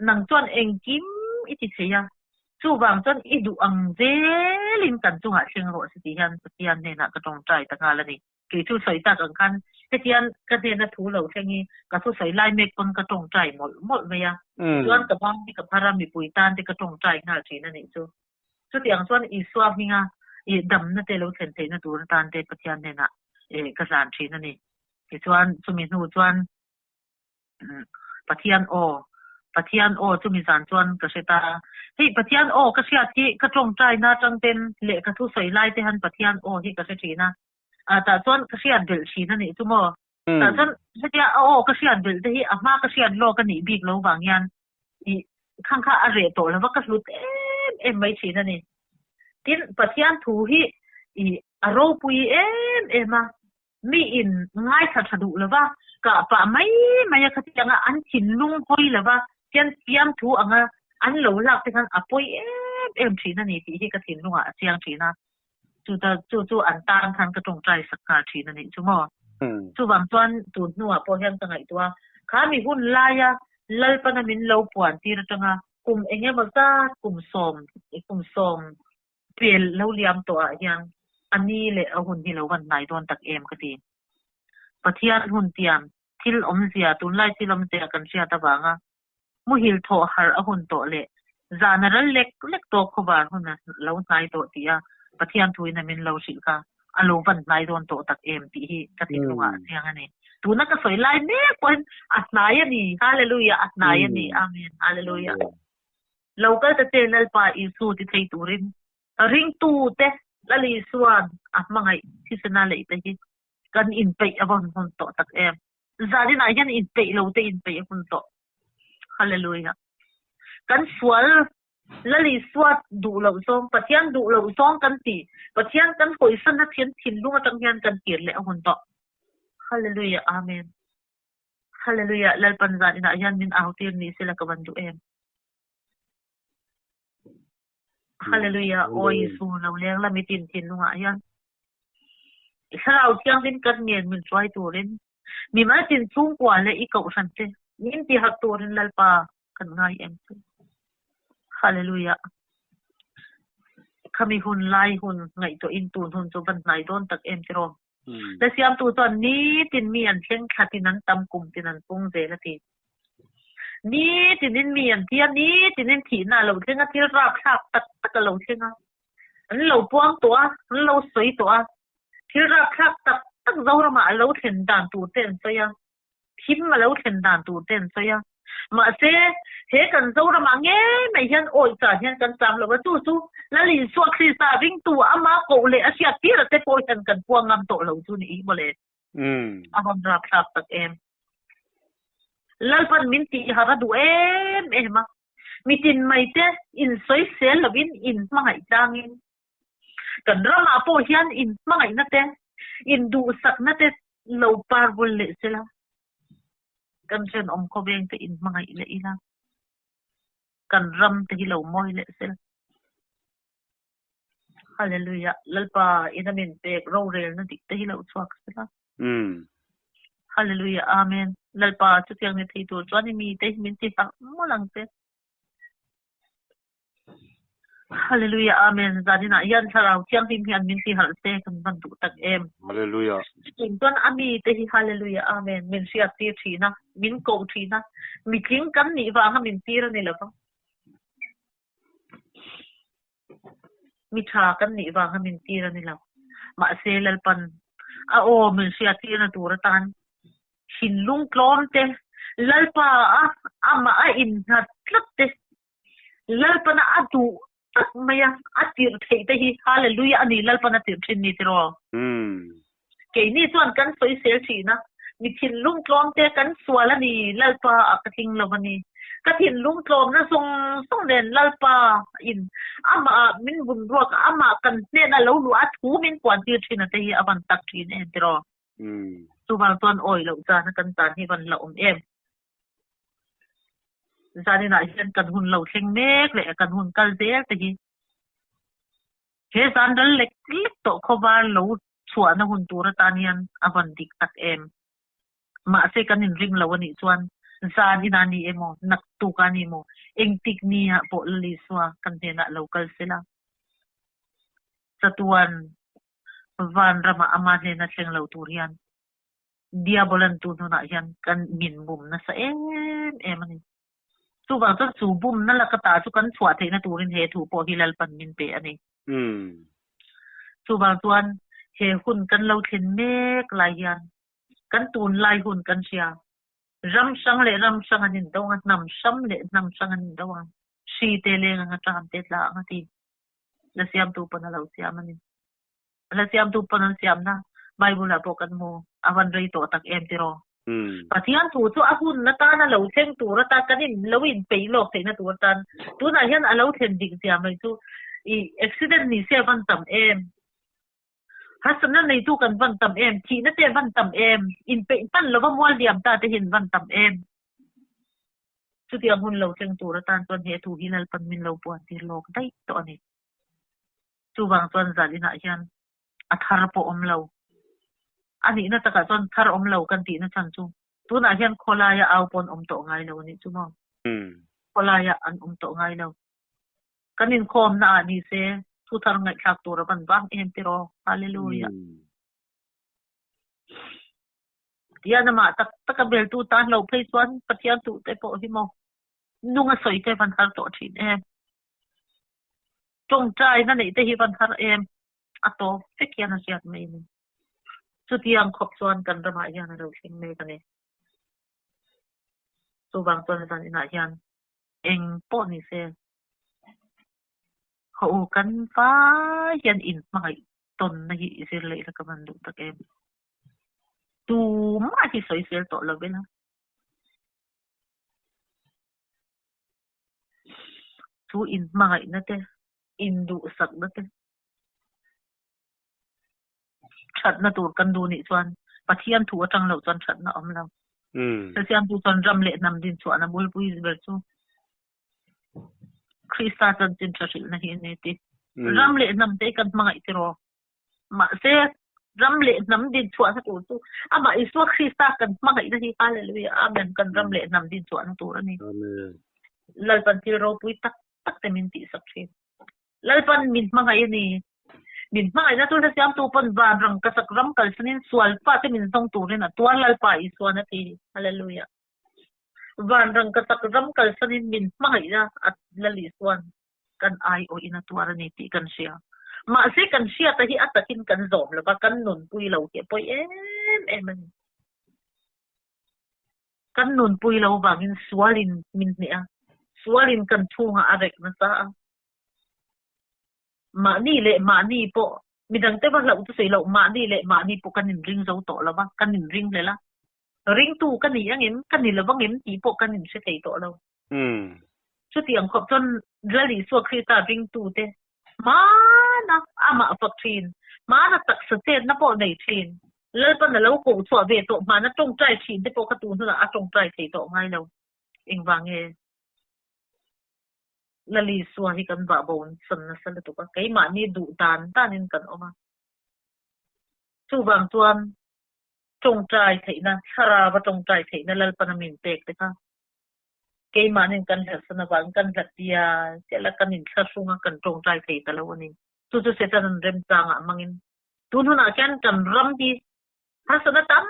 Nang chuan engkim i ti thei a, chuvang chuan i duh ang zelin kan chungah thleng rawh se tih hian Pathian hnenah ka tawngtai ta nghal a ni. Kei chu sawi tak ang khan Hetian ka hnena thu lo thleng hi ka thusawi lai mek pawn ka tawngtai mawlh mawlh mai a. Chuan ka bang hi ka phar a, mipui tan te ka tawngtai nghal thin a nih chu. Chutiang chuan Isua hminga i damna te lo thlen theihna tur atan te Pathian hnenah ka hlan thin a ni. Tichuan chumi hnu chuan Pathian aw, Pathian aw chumi zan chuan ka hre ta. Hei Pathian aw ka hriat hi ka tawngtaina atang ten leh ka thusawi lai te han Pathian aw hi ka hre thin a. Tah chuan ka hriat belh thin a nih chu maw. Tah chuan hetia a aw ka hriat belh te hi a hma ka hriat lawk a nih bik lo vang hian i khang kha a reh tawh lova ka hlut em em mai thin a ni. Tin, Pathian thu hi i a ropui em em a, mi in ngaithla tha duh lova kah pah mai mai a khatianga an thinlung hawi lova hian fiamthu anga an lo lak te khan a pawi em em thin a ni tih hi ka thinlungah a chiang thin a. Chu ta chu chu an tan khan ka tawngtai sak nghal thin a nih chu maw. Chuvang chuan tun hnuah pawh hian ka ngaihtuah a, kha mi hun laia Lalpana min lo puan tir atanga kum eng emaw zat kum sawm kum sawm pel lo liam tawh ah hian a ni leh a hun hi lo van hnai dawn tak em ka ti. Pathian hun tiam thil awmzia tunlai thil awmzia kan hriat avanga Muhil thawh harh a hun tawh leh zan a ral lek lek tawh khawvar hun a lo hnai tawh tih a Pathian thuin a min lo hrilh kha a lo van hnai dawn tawh tak em tih hi ka thinlungah a chiang a ni. Tuna ka sawi lai mek pawhin a hnai a ni. Hallelujah a hnai a ni. Amen. Hallelujah. Lo kal ta che Lalpa Isu ti thei turin ringtute Lal Isuan a hmangaih thisena leih te hi kan inpeih a vawn hun tawh tak em. Zaninah hian inpeih lo te inpeih a hun tawh. Hallelujah. Kan sual Lal Isua duh loh zawng, Pathian duh loh zawng kan ti. Pathian kan hawisan a thian thinlung atang hian kan kir leh a hun tawh. Hallelujah. Amen. Hallelujah. Lalpan zaninah hian min au tir ni sela ka van duh em. Hallelujah. Aw Isu lo leng la mitin thinlungah hian. I thlarau thianghlim kan ngen min hruai turin, mimal tin chhungkua leh i kohhran te min ti harh turin Lalpa kan ngai em chu. Hallelujah. Khami hun lai hun ngaihtuahin tun hun chu van hnai dawn tak em tiraw. La siamtu chuan nitin mi an thleng thlatin an tam kum tin an pung zel a ti. Nitinin mi an thi a, nitinin thihna a lo thleng a, thil rapthlak tak tak a lo thleng a. An lo puang tawh a, an lo sawi tawh a, thil rapthlak tak tak Zoramah a lo thlen dan tur te an sawi a, thim a lo thlen dan tur te an sawi a. Mahse, he kan Zoramah ngei mai hian awih chan hian kan cham lo a, chu chu Lal Isua Krista ringtu ama koh leh a hriat tir a te pawh hian kan puang ngam tawh lo chu ni mawle. A rawn rapthlak tak em. Lalpan min tih har a duh em em a. Mitin mai te insawisel lovin inhmangaih tlangin kan ramah pawh hian inhmangaihna te, induhsakna te lo par vul leh sela, kan ṭhenawm khawveng te inhmangaih leh ila, kan ram te hi lo mawi leh sela. Hallelujah. Lalpa ina min pek rorelna dik te hi lo chhuak sela. Hallelujah Amen. Lalpa chutiang ni thei tur chuan i mite hi min ti harh mawlh ang che. Hallelujah Amen. Zaninah hian Thlarau Thianghlim hian min ti harh se kan van duh tak em. Hallelujah. Chutiang chuan a mite hi Hallelujah Amen min hriat tir thin a, min koh thin a, mitling kan nih vanga min tir a ni lo va. Mi tha kan nih vanga min tir a ni lo. Mahse Lalpan a aw min hriat tirna tur atan thinlung tlawm te, Lalpa a amah a innghat tlat te, Lalpana a duh tak mai a, a tirh theih te hi Hallelujah a ni Lalpan a tirh thin ni tiraw? Keini chuan kan sawisel thin a, mi thinlung tlawm te kan sual a ni, Lalpa ah ka tling lo a ni. Ka thinlung tlawmna zawng zawng nen Lalpa in amah ah min vun ruak a, amah kan hnen a lo luah a thu min puan tir thin a te hi a van tak thin em tiraw? Chuvang chuan awi loh zan a kan tan hi van la awm em? Zaninah hian kan hun lo thleng mek leh kan hun kal zel te hi. He zan ral lek lek tawh khawvar lo chhuahna hun tur atan hian a vawn dik tak em? Mahse kan inring lo anih chuan zan ina ni emaw, naktuk a ni maw, engtik ni ah pawh Lal Isua kan hnenah lo kal sela. Chatuan vanramah ama hnena thleng lo tur hian. Diabolan tun hunah hian kan min bum nasa em em a ni. Chuvang chuan chu bumna laka ta chu kan chhuah theihna turin he thu pawh hi Lalpan min pe a ni. Chuvang chuan he hun kan lo thlen mek lai hian kan tunlai hun kan hria. Ram hrang leh ram hrang an indo ang a, hnam hrang leh hnam hrang an indo ang. Hri te leng anga ṭam te tla ang a ti. La siamtu pawn a lo siam a ni. La siamtu pawn an siamna Bible ah pawh kan hmu. A van rei tawh tak em tiraw? Pathian thu chu a hun atan a lo thleng tur atan kan in lo inpeih lawk theihna tur atan tunah hian a lo thlen dik zia mai chu i accident ni se a van tam em? Harsatna neitu kan van tam em? Thihna te a van tam em? Inpeih hman lova mual liam ta te hi an van tam em? Chutiang hun lo thleng tur atan chuan he thu hi Lalpan min lo puan tir lawk daih tawh a ni. Chuvang chuan zan inah hian a thar pawh awm lo. A nihna takah chuan thar awm lo kan tihna chhan chu tunah hian khawlaia au pawn awm tawh ngai lo a nih chu maw? Khawlaia an awm tawh ngai lo. Kan inkhawmna ah ni se thu thar ngaihthlak tur a van vang em tiraw? Hallelujah. Tian amah tak taka beltu tan lo phei chuan Pathian duh te pawh hi maw nunga sawi te van har tawh thin em. Tawngtaina neih te hi van har em. A tawp vek hian a hriat mai a ni. Chutiang khawp chuan kan ramah hian a lo thleng mek a ni. Chuvang chuan zan inah hian eng pawh ni se haw u kan vai hian inhmangaih tawnna hi i zir leh ila ka van duh tak em. Tumah hi sawisel tawh lo ila. Chu inhmangaihna te, induhsakna te, thatna tur kan duh nih chuan Pathian thu atang loh chuan thatna a awm lo. Pathian thu chuan ram leh hnam dinchhuahna bulpui ber chu Krista chanchin tha hrilhna hi a ni ti. Ram leh hnam te hi kan hmangaih tiraw? Mahse, ram leh hnam dinchhuahna tur chu amah Isua Krista kan hmangaihna hi Hallelujah Amen kan ram leh hnam dinchhuahna tur a ni. Lalpan thil ropui tak tak te min tihsak thin. Lalpan min hmangaih a ni. Min hmangaihna chu hlasiamtu pawn van rangkasak ram kalsanin sual fate min zawng turin a tuar Lalpa Isuan a ti. Hallelujah. Van rangkasak ram kalsanin min hmangaihna a Lal Isuan kan aiawhin a tuar a ni tih kan hria. Mahse kan hriata hi a takin kan zawm lo va, kan nunpui lo hi a pawi em em a ni. Kan nunpui lo vangin sualin min hneh a, sualin kan chhungah a rek nasa a. Mahni leh mahni pawh, midangte va hlauh chu sawi loh, mahni leh mahni pawh kan inring zo tawh lo va, kan inring hlel a. Ringtu ka ni angem, ka ni lo angem tih pawh kan inhre thei tawh lo. Chutiang khawp chuan Lal Isua Krista ringtute hmana amah fak thin, hmana taksa chetna pawh nei thin, Lalpan a lo koh chhuah ve tawh hmana tawngtai thin te pawh kha tun hunah a tawngtai thei tawh ngai lo. Engvang nge? Lal Isua hi kan vah bo san nasa lutuk a, keimahni duh dan danin kan awm a. Chuvang chuan tawngtai theihna, thlarava tawngtai theihna Lalpan a min pek te kha keimahnin kan hlatsan avangin kan hlat pial pial a, kan inthlahrung a, kan tawngtai thei ta lo a ni. Chu chu Satan an remchangah hmangin tun hunah khian kan ram hi harsatna tam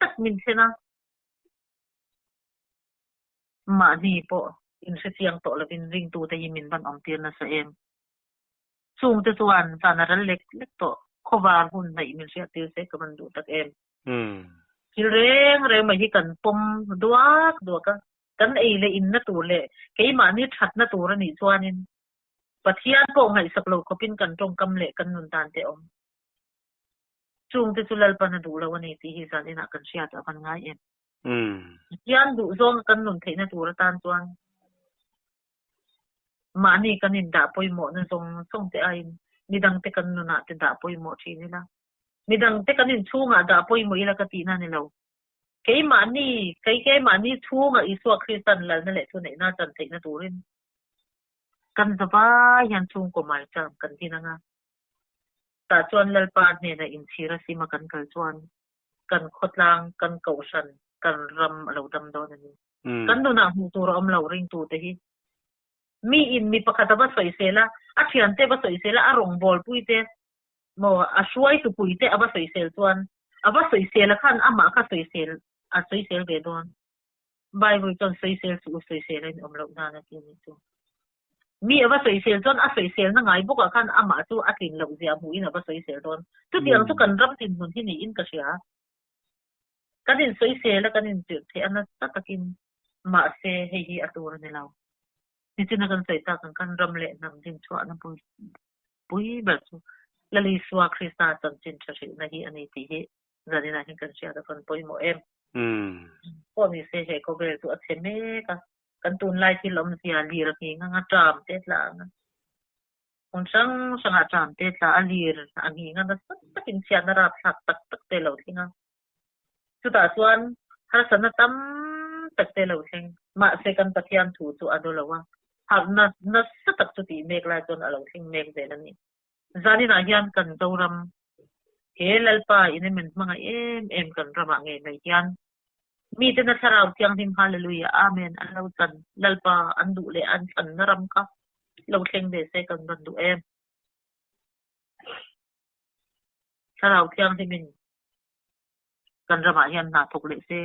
tak min thlen a, mahni pawh inhrechiang tawh lovin ringtute hi min van awmtir nasa em. Chungte chuan zan a ral lek lek tawh, khawvar hun hnaih min hriattir se ka van duh tak em. Thil reng reng mai hi kan pawm duak duak a, kan ei leh inna tur leh keimahni thatna tur a nih chuanin Pathian pawh ngaihsak lo khawpin kan tawngkam leh kan nun dan te a awm. Chungte chu Lalpan a duh lo a ni tih hi zan inah kan hriat a van ngai em. Pathian duh zawnga kan nun theihna tur atan chuan Mahni kan indah pawimawhna zawng zawng te aiin midangte kan nunah te dah pawimawh thin ila. Midangte kan inchhungah dah pawimawh ila ka tihna a ni lo. Keimahni, kei keimahni chhungah Isua Krista'n lalna leh thuneihna a chan theihna turin kan zavai hian chhungkaw maicham kan din anga. Tah chuan Lalpa hnena inchhir a sima kan kal chuan kan khawtlang, kan kohhran, kan ram a lo dam dawn a ni. Kan nunah hmuh tur a awm lo ringtute hi. Mi in mi pakhat a va sawisel a, a thiante va sawisel a, a rawngbawlpui te maw, a hruaitupui te a va sawisel chuan A va sawisel a khan amah kha sawisel a sawisel ve dawn. Bible chuan sawisel suh u sawisel a inawm loh nan a ti a nih chu. Mi a va sawisel chuan a sawiselna ngai bawkah khan amah chu a tlin loh zia hmuhin a va sawisel dawn. Chutiang chu kan ram dinhmun hi niin ka hria. Kan insawisel a kan intirh theih a nasa takin mahse hei hi a tur a ni lo. Nichina kan sawi tak ang khan ram leh hnam dinchhuahna pui pui ber chu Lal Isua Krista chanchin tha hrilhna hi a ni tih hi zaninah hian kan hriat a kan pawimawh em. Pawh ni se he khawvel chu a chhe mek a, kan tunlai thil awmzia lir a nghing anga ṭam te tla ang a, hmun hrang hrangah ṭam te tla a lir a nghing a nasa takin chhiatna rapthlak tak tak te a lo thleng a. Chutah chuan harsatna tam tak te lo thleng. Mahse kan Pathian thu chu a do lo a, harhna nasa tak chu tih mek lai chuan a lo thleng mek zel a ni. Zaninah hian kan Zoram he Lalpa in em min hmangaih em em kan ramah ngei mai hian mite na Thlarau Thianghlim Hallelujah Amen an lo chan Lalpa an duh leh an thlanna ram kha lo thleng ve se kan rawn duh em. Thlarau Thianghlimin kan ramah hian hna thawk leh se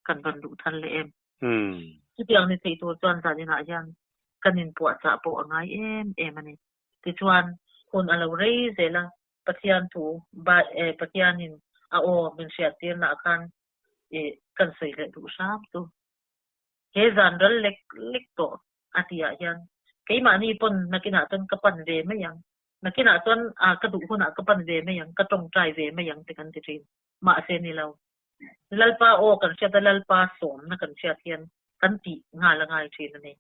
kan rawn duh than leh em. Chutiang ni thei tur chuan zaninah hian kan inpuahchah pawh a ngai em em a ni. Tichuan, hun a lo rei zel a, Pathian thu Pathianin a aw min hriattirnaah khan kan sawi leh duh hram chu. He zan ral lek lek tawh a tihah hian keimahni pawn nakinah chuan ka pan ve mai ang. Nakinah chuan a ka duh hunah ka pan ve mai ang, ka tawngtai ve mai ang te kan ti thin. Mahse ni lo. Lalpa aw kan hriat a, Lalpa sawmna kan hriat hian kan tih nghal a ngai thin a ni.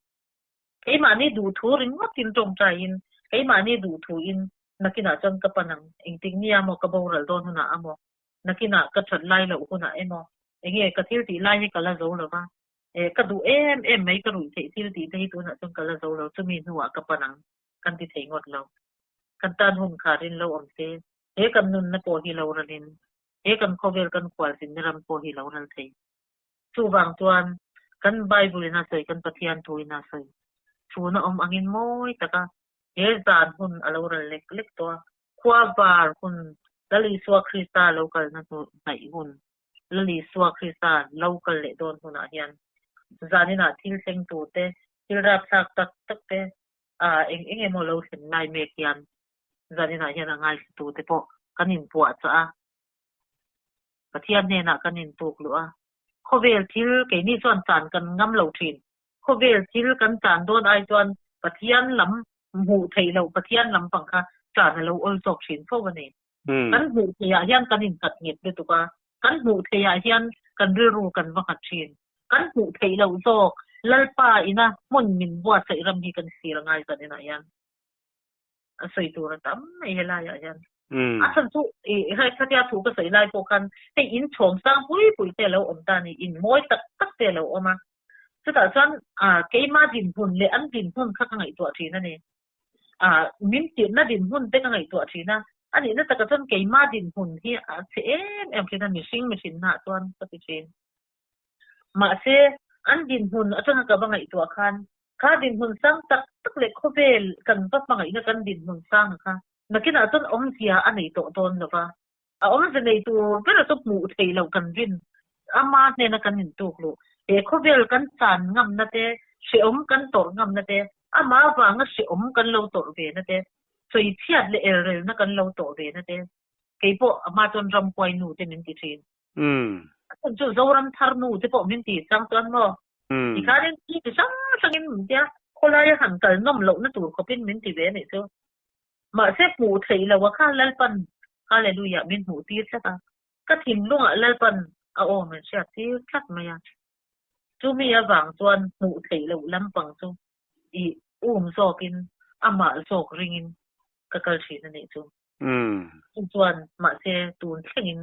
Keimahni duhthu ringawtin tawngtaiin, keimahni duhthuin nakinah chuan ka pan ang, engtik nia maw ka boral dawn hunah a maw, nakinah ka that lai loh hunah emaw, enge ka thil tih lai hi ka la zo lo va, eh ka duh em em mai ka ruih theih thil tih te hi tunah chuan ka la zo lo, chumi hnuah ka pan ang. kan ti thei ngawt lo. Kan tan hun kha rin lo awm se, he kan nunna pawh hi lo ralin, he kan khawvel kan khualzinna ram pawh hi lo ral thei. Chuvang chuan kan Bible in a sawi, kan Pathian thu in a sawi, chhuna awm angin mawi taka he zan hun a lo ral lek lek tawh a, khua var hun, Lal Isua Krista lo kalna hnaih hun, Lal Isua Krista lo kal leh dawn hunah hian zaninah thil thleng turte, thil rapthlak tak tak te, a eng eng emaw lo thlen lai mek hian zaninah hian a ngaithla te pawh kan inpuah chah a, Pathian hnenah kan intuk luh a, khawvel thil keini chuan chan kan ngam lo thin, khawvel thil kan chan dawn ai chuan Pathian lam hmuh theih loh Pathian lam pang kha chan a lo awl zawk thin fo a ni. Kan hmuh theih ah hian kan innghat nghet lutuk a, kan hmuh theih ah hian kan rilru kan va nghat thin. Kan hmuh theih loh zawk Lalpa ina hmun min buatsaih ram hi kan thlir a ngai zan inah hian a sawi tur a tam mai helai ah hian. A chhan chu i hei khatia thu ka sawi lai pawh khan hei in chhawm sang pui pui te a lo awm ta a ni, in mawi tak tak te a lo awm a. Chutah chuan keima dinhmun leh an dinhmun kha ka ngaihtuah thin a ni. Ah, min tirhna dinhmun te ka ngaihtuah thin a, a nihna takah chuan keimah dinhmun hi a chhe em em thin a, mihring mihrinnaah chuan ka ti thin. Mahse, an dinhmun atanga ka va ngaihtuah khan, kha dinhmun sang tak tak leh khawvel kan va hmangaihna kan dinhmun sanga kha nakinah chuan awmzia a nei tawh dawn lo va, a awmzia nei tur bera chu hmuh theih loh kan rin, ama hnena kan intuk luh, he khawvel kan chan ngamna te, hrehawm kan tawrh ngamna te, ama vanga hrehawm kan lo tawrh ve na te, sawichhiat leh elrelna kan lo tawh ve na te, kei pawh a hma chuan ramhuai nu te min ti thin. A chhan chu Zoram thar nu te pawh min ti chang chuan maw? Tikhanin thi ti hrang hrangin min tia, khawlaia han kal nawm lohna tur khawpin min ti ve a nih chu. Mahse hmuh theih lo a kha Lalpan Hallelujah min hmuh tir tlat a, ka thinlungah Lalpan a aw min hriat tir tlat mai a. Chumi avang chuan hmuh theih loh lampang chu i um zawkin amah zawk ringin ka kal thin a nih chu. Chu chuan mahse tun thlengin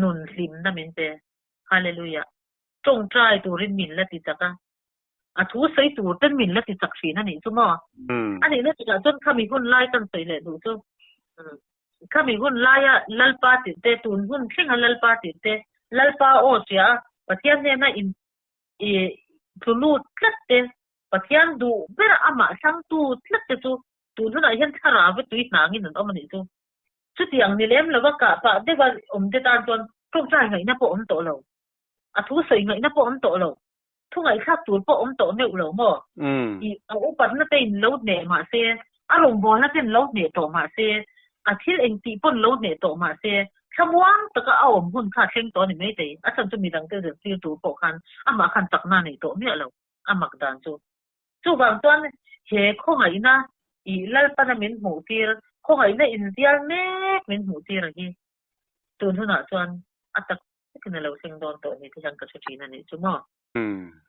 nun hlimna min pe. Hallelujah. Tawngtai turin min la ti chak a. A thu sawi tur ten min la ti chak thin a nih chu maw? A nihna tikah chuan khami hun lai kan sawi leh duh chu khami hun laia Lalpa tirh te, tun hun thlenga Lalpa tirh te, Lalpa aw hria a Pathian hnena in i tlu lut tlat te, Pathian duh bera amah thlangtu tlat te chu tun hunah hian thlarau tui hnangin an awm a nih chu. Chutiang ni lem lova kah pah deuha awm te tan chuan. Ṭawngṭai ngaihna pawh awm tawh lo. A thu sawi ngaihna pawh awm tawh lo. Thu ngaihthlak tur pawh awm tawh meuh lo maw? I a upatna te in lo hneh mah se, a rawngbawlna ten lo hneh tawh mah se, a thil engtih pawn lo hneh tawh mah se, thlamuang taka a awm hun kha a thleng tawh a ni maithei. A chhan chu midang te zirtir tur pawh khan amah khan chakna a nei tawh miah lo, a mak dan chu. Chuvang chuan he khawngaihna i Lalpana min hmuh tir, khawngaihna inzial mek min hmuh tir a hi tun hunah chuan a tak takin a lo thleng dawn tawh ni te hian ka hre thin a nih chu maw.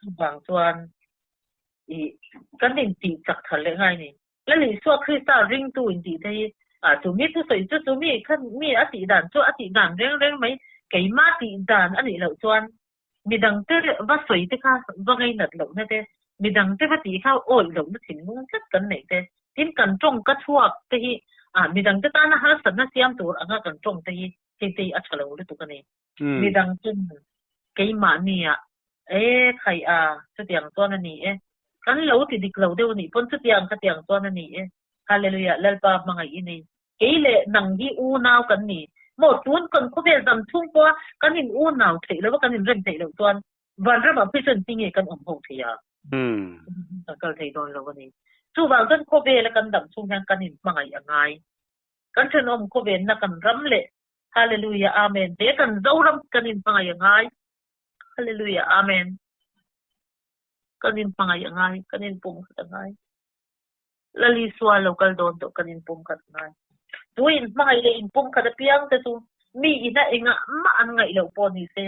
Chuvang chuan i kan intih chak thar leh ngai ni. Lal Isua Krista ringtu intih te hi ah chu mi thusawi chu chu mi kha mi a tih dan chu a tih dan reng reng mai keimah tih dan a nih loh chuan midangte va sawi te kha va ngainat lohna te, midangte va tih kha awih lohna thinlung tlat kan neih te, tin kan tawng ka chhuak te hi ah midangte tana harsatna siam tur anga kan tawng te hi hei te hi a tha lo lutuk a ni. Midang chun keimahni ah e khai a chutiang chuan a ni e, kan lo ti dik lo deuh a nih pawn chutiang khatiang chuan a ni e, Hallelujah Lalpa hmangaih i nei. Kei leh nang hi unau kan ni maw? Tun kan khawvel dam chhung pawha kan in unau theih lova kan inrem theih loh chuan vanramah phei chuan tinge kan awm ho thei a? Kan kal thei dawn lo a ni. Chuvang chuan khawvela kan dam chhung hian kan inhmangaih a ngai. Kan thenawm khawvenna kan ram leh Hallelujah Amen he kan Zoram kan inhmangaih a ngai. Hallelujah Amen. Kan inhmangaih a ngai, kan inpumkhat a ngai. Lal Isua lo kal dawn tawh kan inpum khat ngai. Tu inhmangaih leh inpum khat apiang te chu mi ina engah mah an ngaih loh pawh ni se,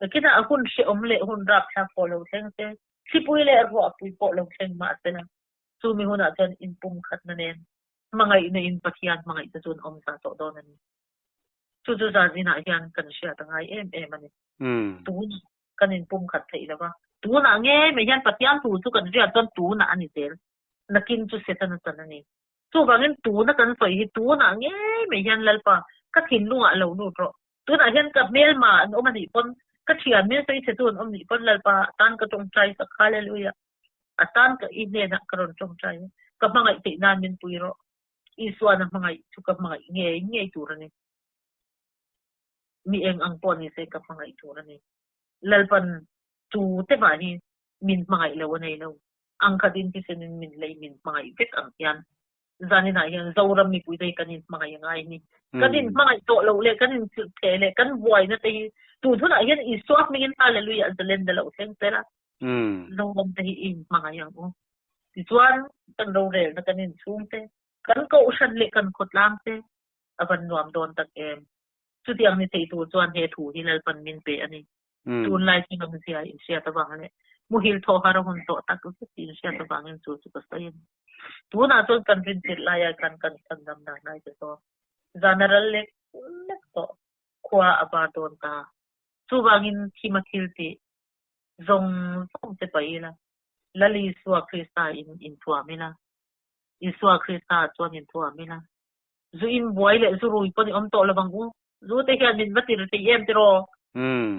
nakinah a hun hrehawm leh hun rapthlak pawh lo thleng se, thlipui leh ruahpui pawh lo thleng mah sela, chu mi hunah chuan inpum khatna nen hmangaihna in Pathian hmangaih te chu an awm zah tawh dawn a ni. Chu chu zan inah hian kan hriat a ngai em em a ni. Tun kan inpum khat theih lo va, tunah ngei mai hian Pathian thu chu kan hriat chuan tunah a ni zel. Nakin chu Setana chan a ni. Chuvangin tuna kan sawi hi tunah ngei mai hian Lalpa ka thinlungah lo lut rawh. Tunah hian ka hmelma an awm a nih pawn, ka thian min sawi chhe tu an awm nih pawn Lalpa tan ka tawngtai sak Hallelujah. A tan ka i hnenah ka rawn tawngtai a, ka hmangaih theih nan min pui rawh. Isuan a hmangaih chu ka hmangaih ngei ngei tur a ni. Mi eng ang pawh ni se ka hmangaih tur a ni. Lalpan tu te mah hi min hmangaih lo a nei lo. Ang khat in thisen in min lei min hmangaih vek ang hian zanin ah hian Zoram mipui te hi kan in hmangaih a ngai a ni. Kan in hmangaih tawh loh leh kan in chilh theh leh kan buaina te hi tun hunah hian Isua hmingin Hallelujah zalen na lo thleng sela Zoram te hi i in hmangaih ang u. Tichuan kan rorelna kan in chhung te, kan kohhran leh kan khawtlang te a van nuam dawn tak em. Chutiang ni thei tur chuan he thu hi Lalpan min pe a ni. Tunlai chu lam zia inhriat avang leh muhil thawh har a hun tawh tak zet tih inhriat avangin chu chu ka sawi a ni. Tunah chuan kan rinchilh laia khan kan chhan dam dan lai te zawk zan a ral lek lek tawh khua a bar dawn ta. Chuvangin thim a thil tih zawng zawng te paih ila, Lal Isua Krista in inthuam ila, Isua Krista chuan inthuam ila, zu in buai leh zu rui pawh ni awm tawh lovang u. Zu te hian min va tir thei em tiraw?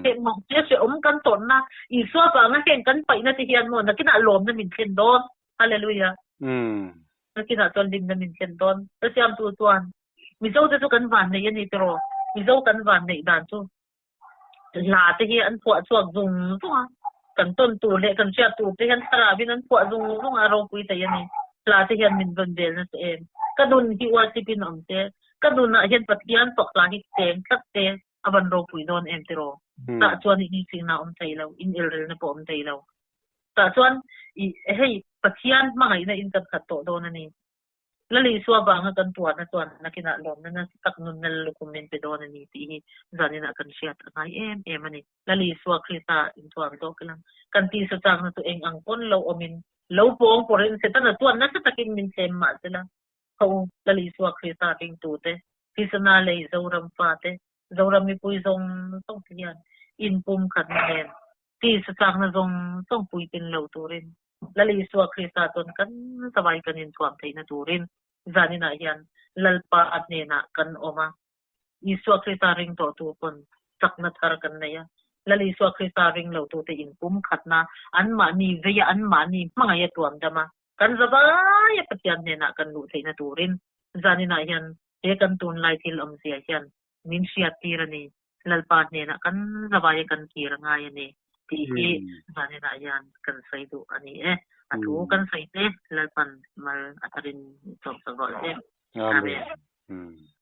Heng mah che hrehawm kan tawnna, Isua vanga heng kan paihna te hian maw nakinah lawmna min thlen dawn. Hallelujah. Nakinah chuan hlimna min thlen dawn. Ka siamtu chuan Mizo te chu kan vanneih a ni tiraw? Mizo kan vanneih dan chu hla te hi an phuah chhuak zung zung a, kan tawn tur leh kan hriat tur te hian thlarauin an phuah zung zung a, ropui thei a ni. Hla te hian min vawn vel nasa em. Ka nun hi worship in a awm te, ka nunah hian Pathian fak hla hi cheng tlat te a van ropui dawn em tiraw? Tah chuan i inchhingna a awm thei lo, inelrelna pawh a awm thei lo. Tah chuan i hei Pathian hmangaihna in kan khat tawh dawn a ni. Lal Isua vanga kan tuarna chuan nakinah lawmna nasa tak nunna lukhum min pe dawn a ni tih hi zaninah kan hriat a ngai em em a ni. Lal Isua Krista inthuam zawk ilang kan tisa chakna chu eng ang pawn lo awmin lo pawng pawrin Setana chuan nasa takin min thlem mah sela kho Lal Isua Krista ringtute, Tisana lei Zoram fate, Zoram mipui zawng zawng te hian inpumkhatna nen tisa chakna zawng zawng puitlin lo turin Lal Isua Krista chuan kan zavai kan inthuam theihna turin zaninah hian Lalpa a hnenah kan awm a. Isua Krista ring tawhtu pawn chakna thar kan nei a. Lal Isua Krista ring lotute inpumkhatna anmahni veia anmahni hmangaih a tuam dam a. Kan zavaia Pathian hnenah kan luh theihna turin zaninah hian he kan tunlai thil awmzia hian min hriattir a ni. Lalpa hnenah kan zavaia kan kir a ngai a ni tih hi zaninah hian kan sawi duh a ni e. A thu kan sawi te Lalpan mal a tharin chawmsak rawh se. Amen. Amen.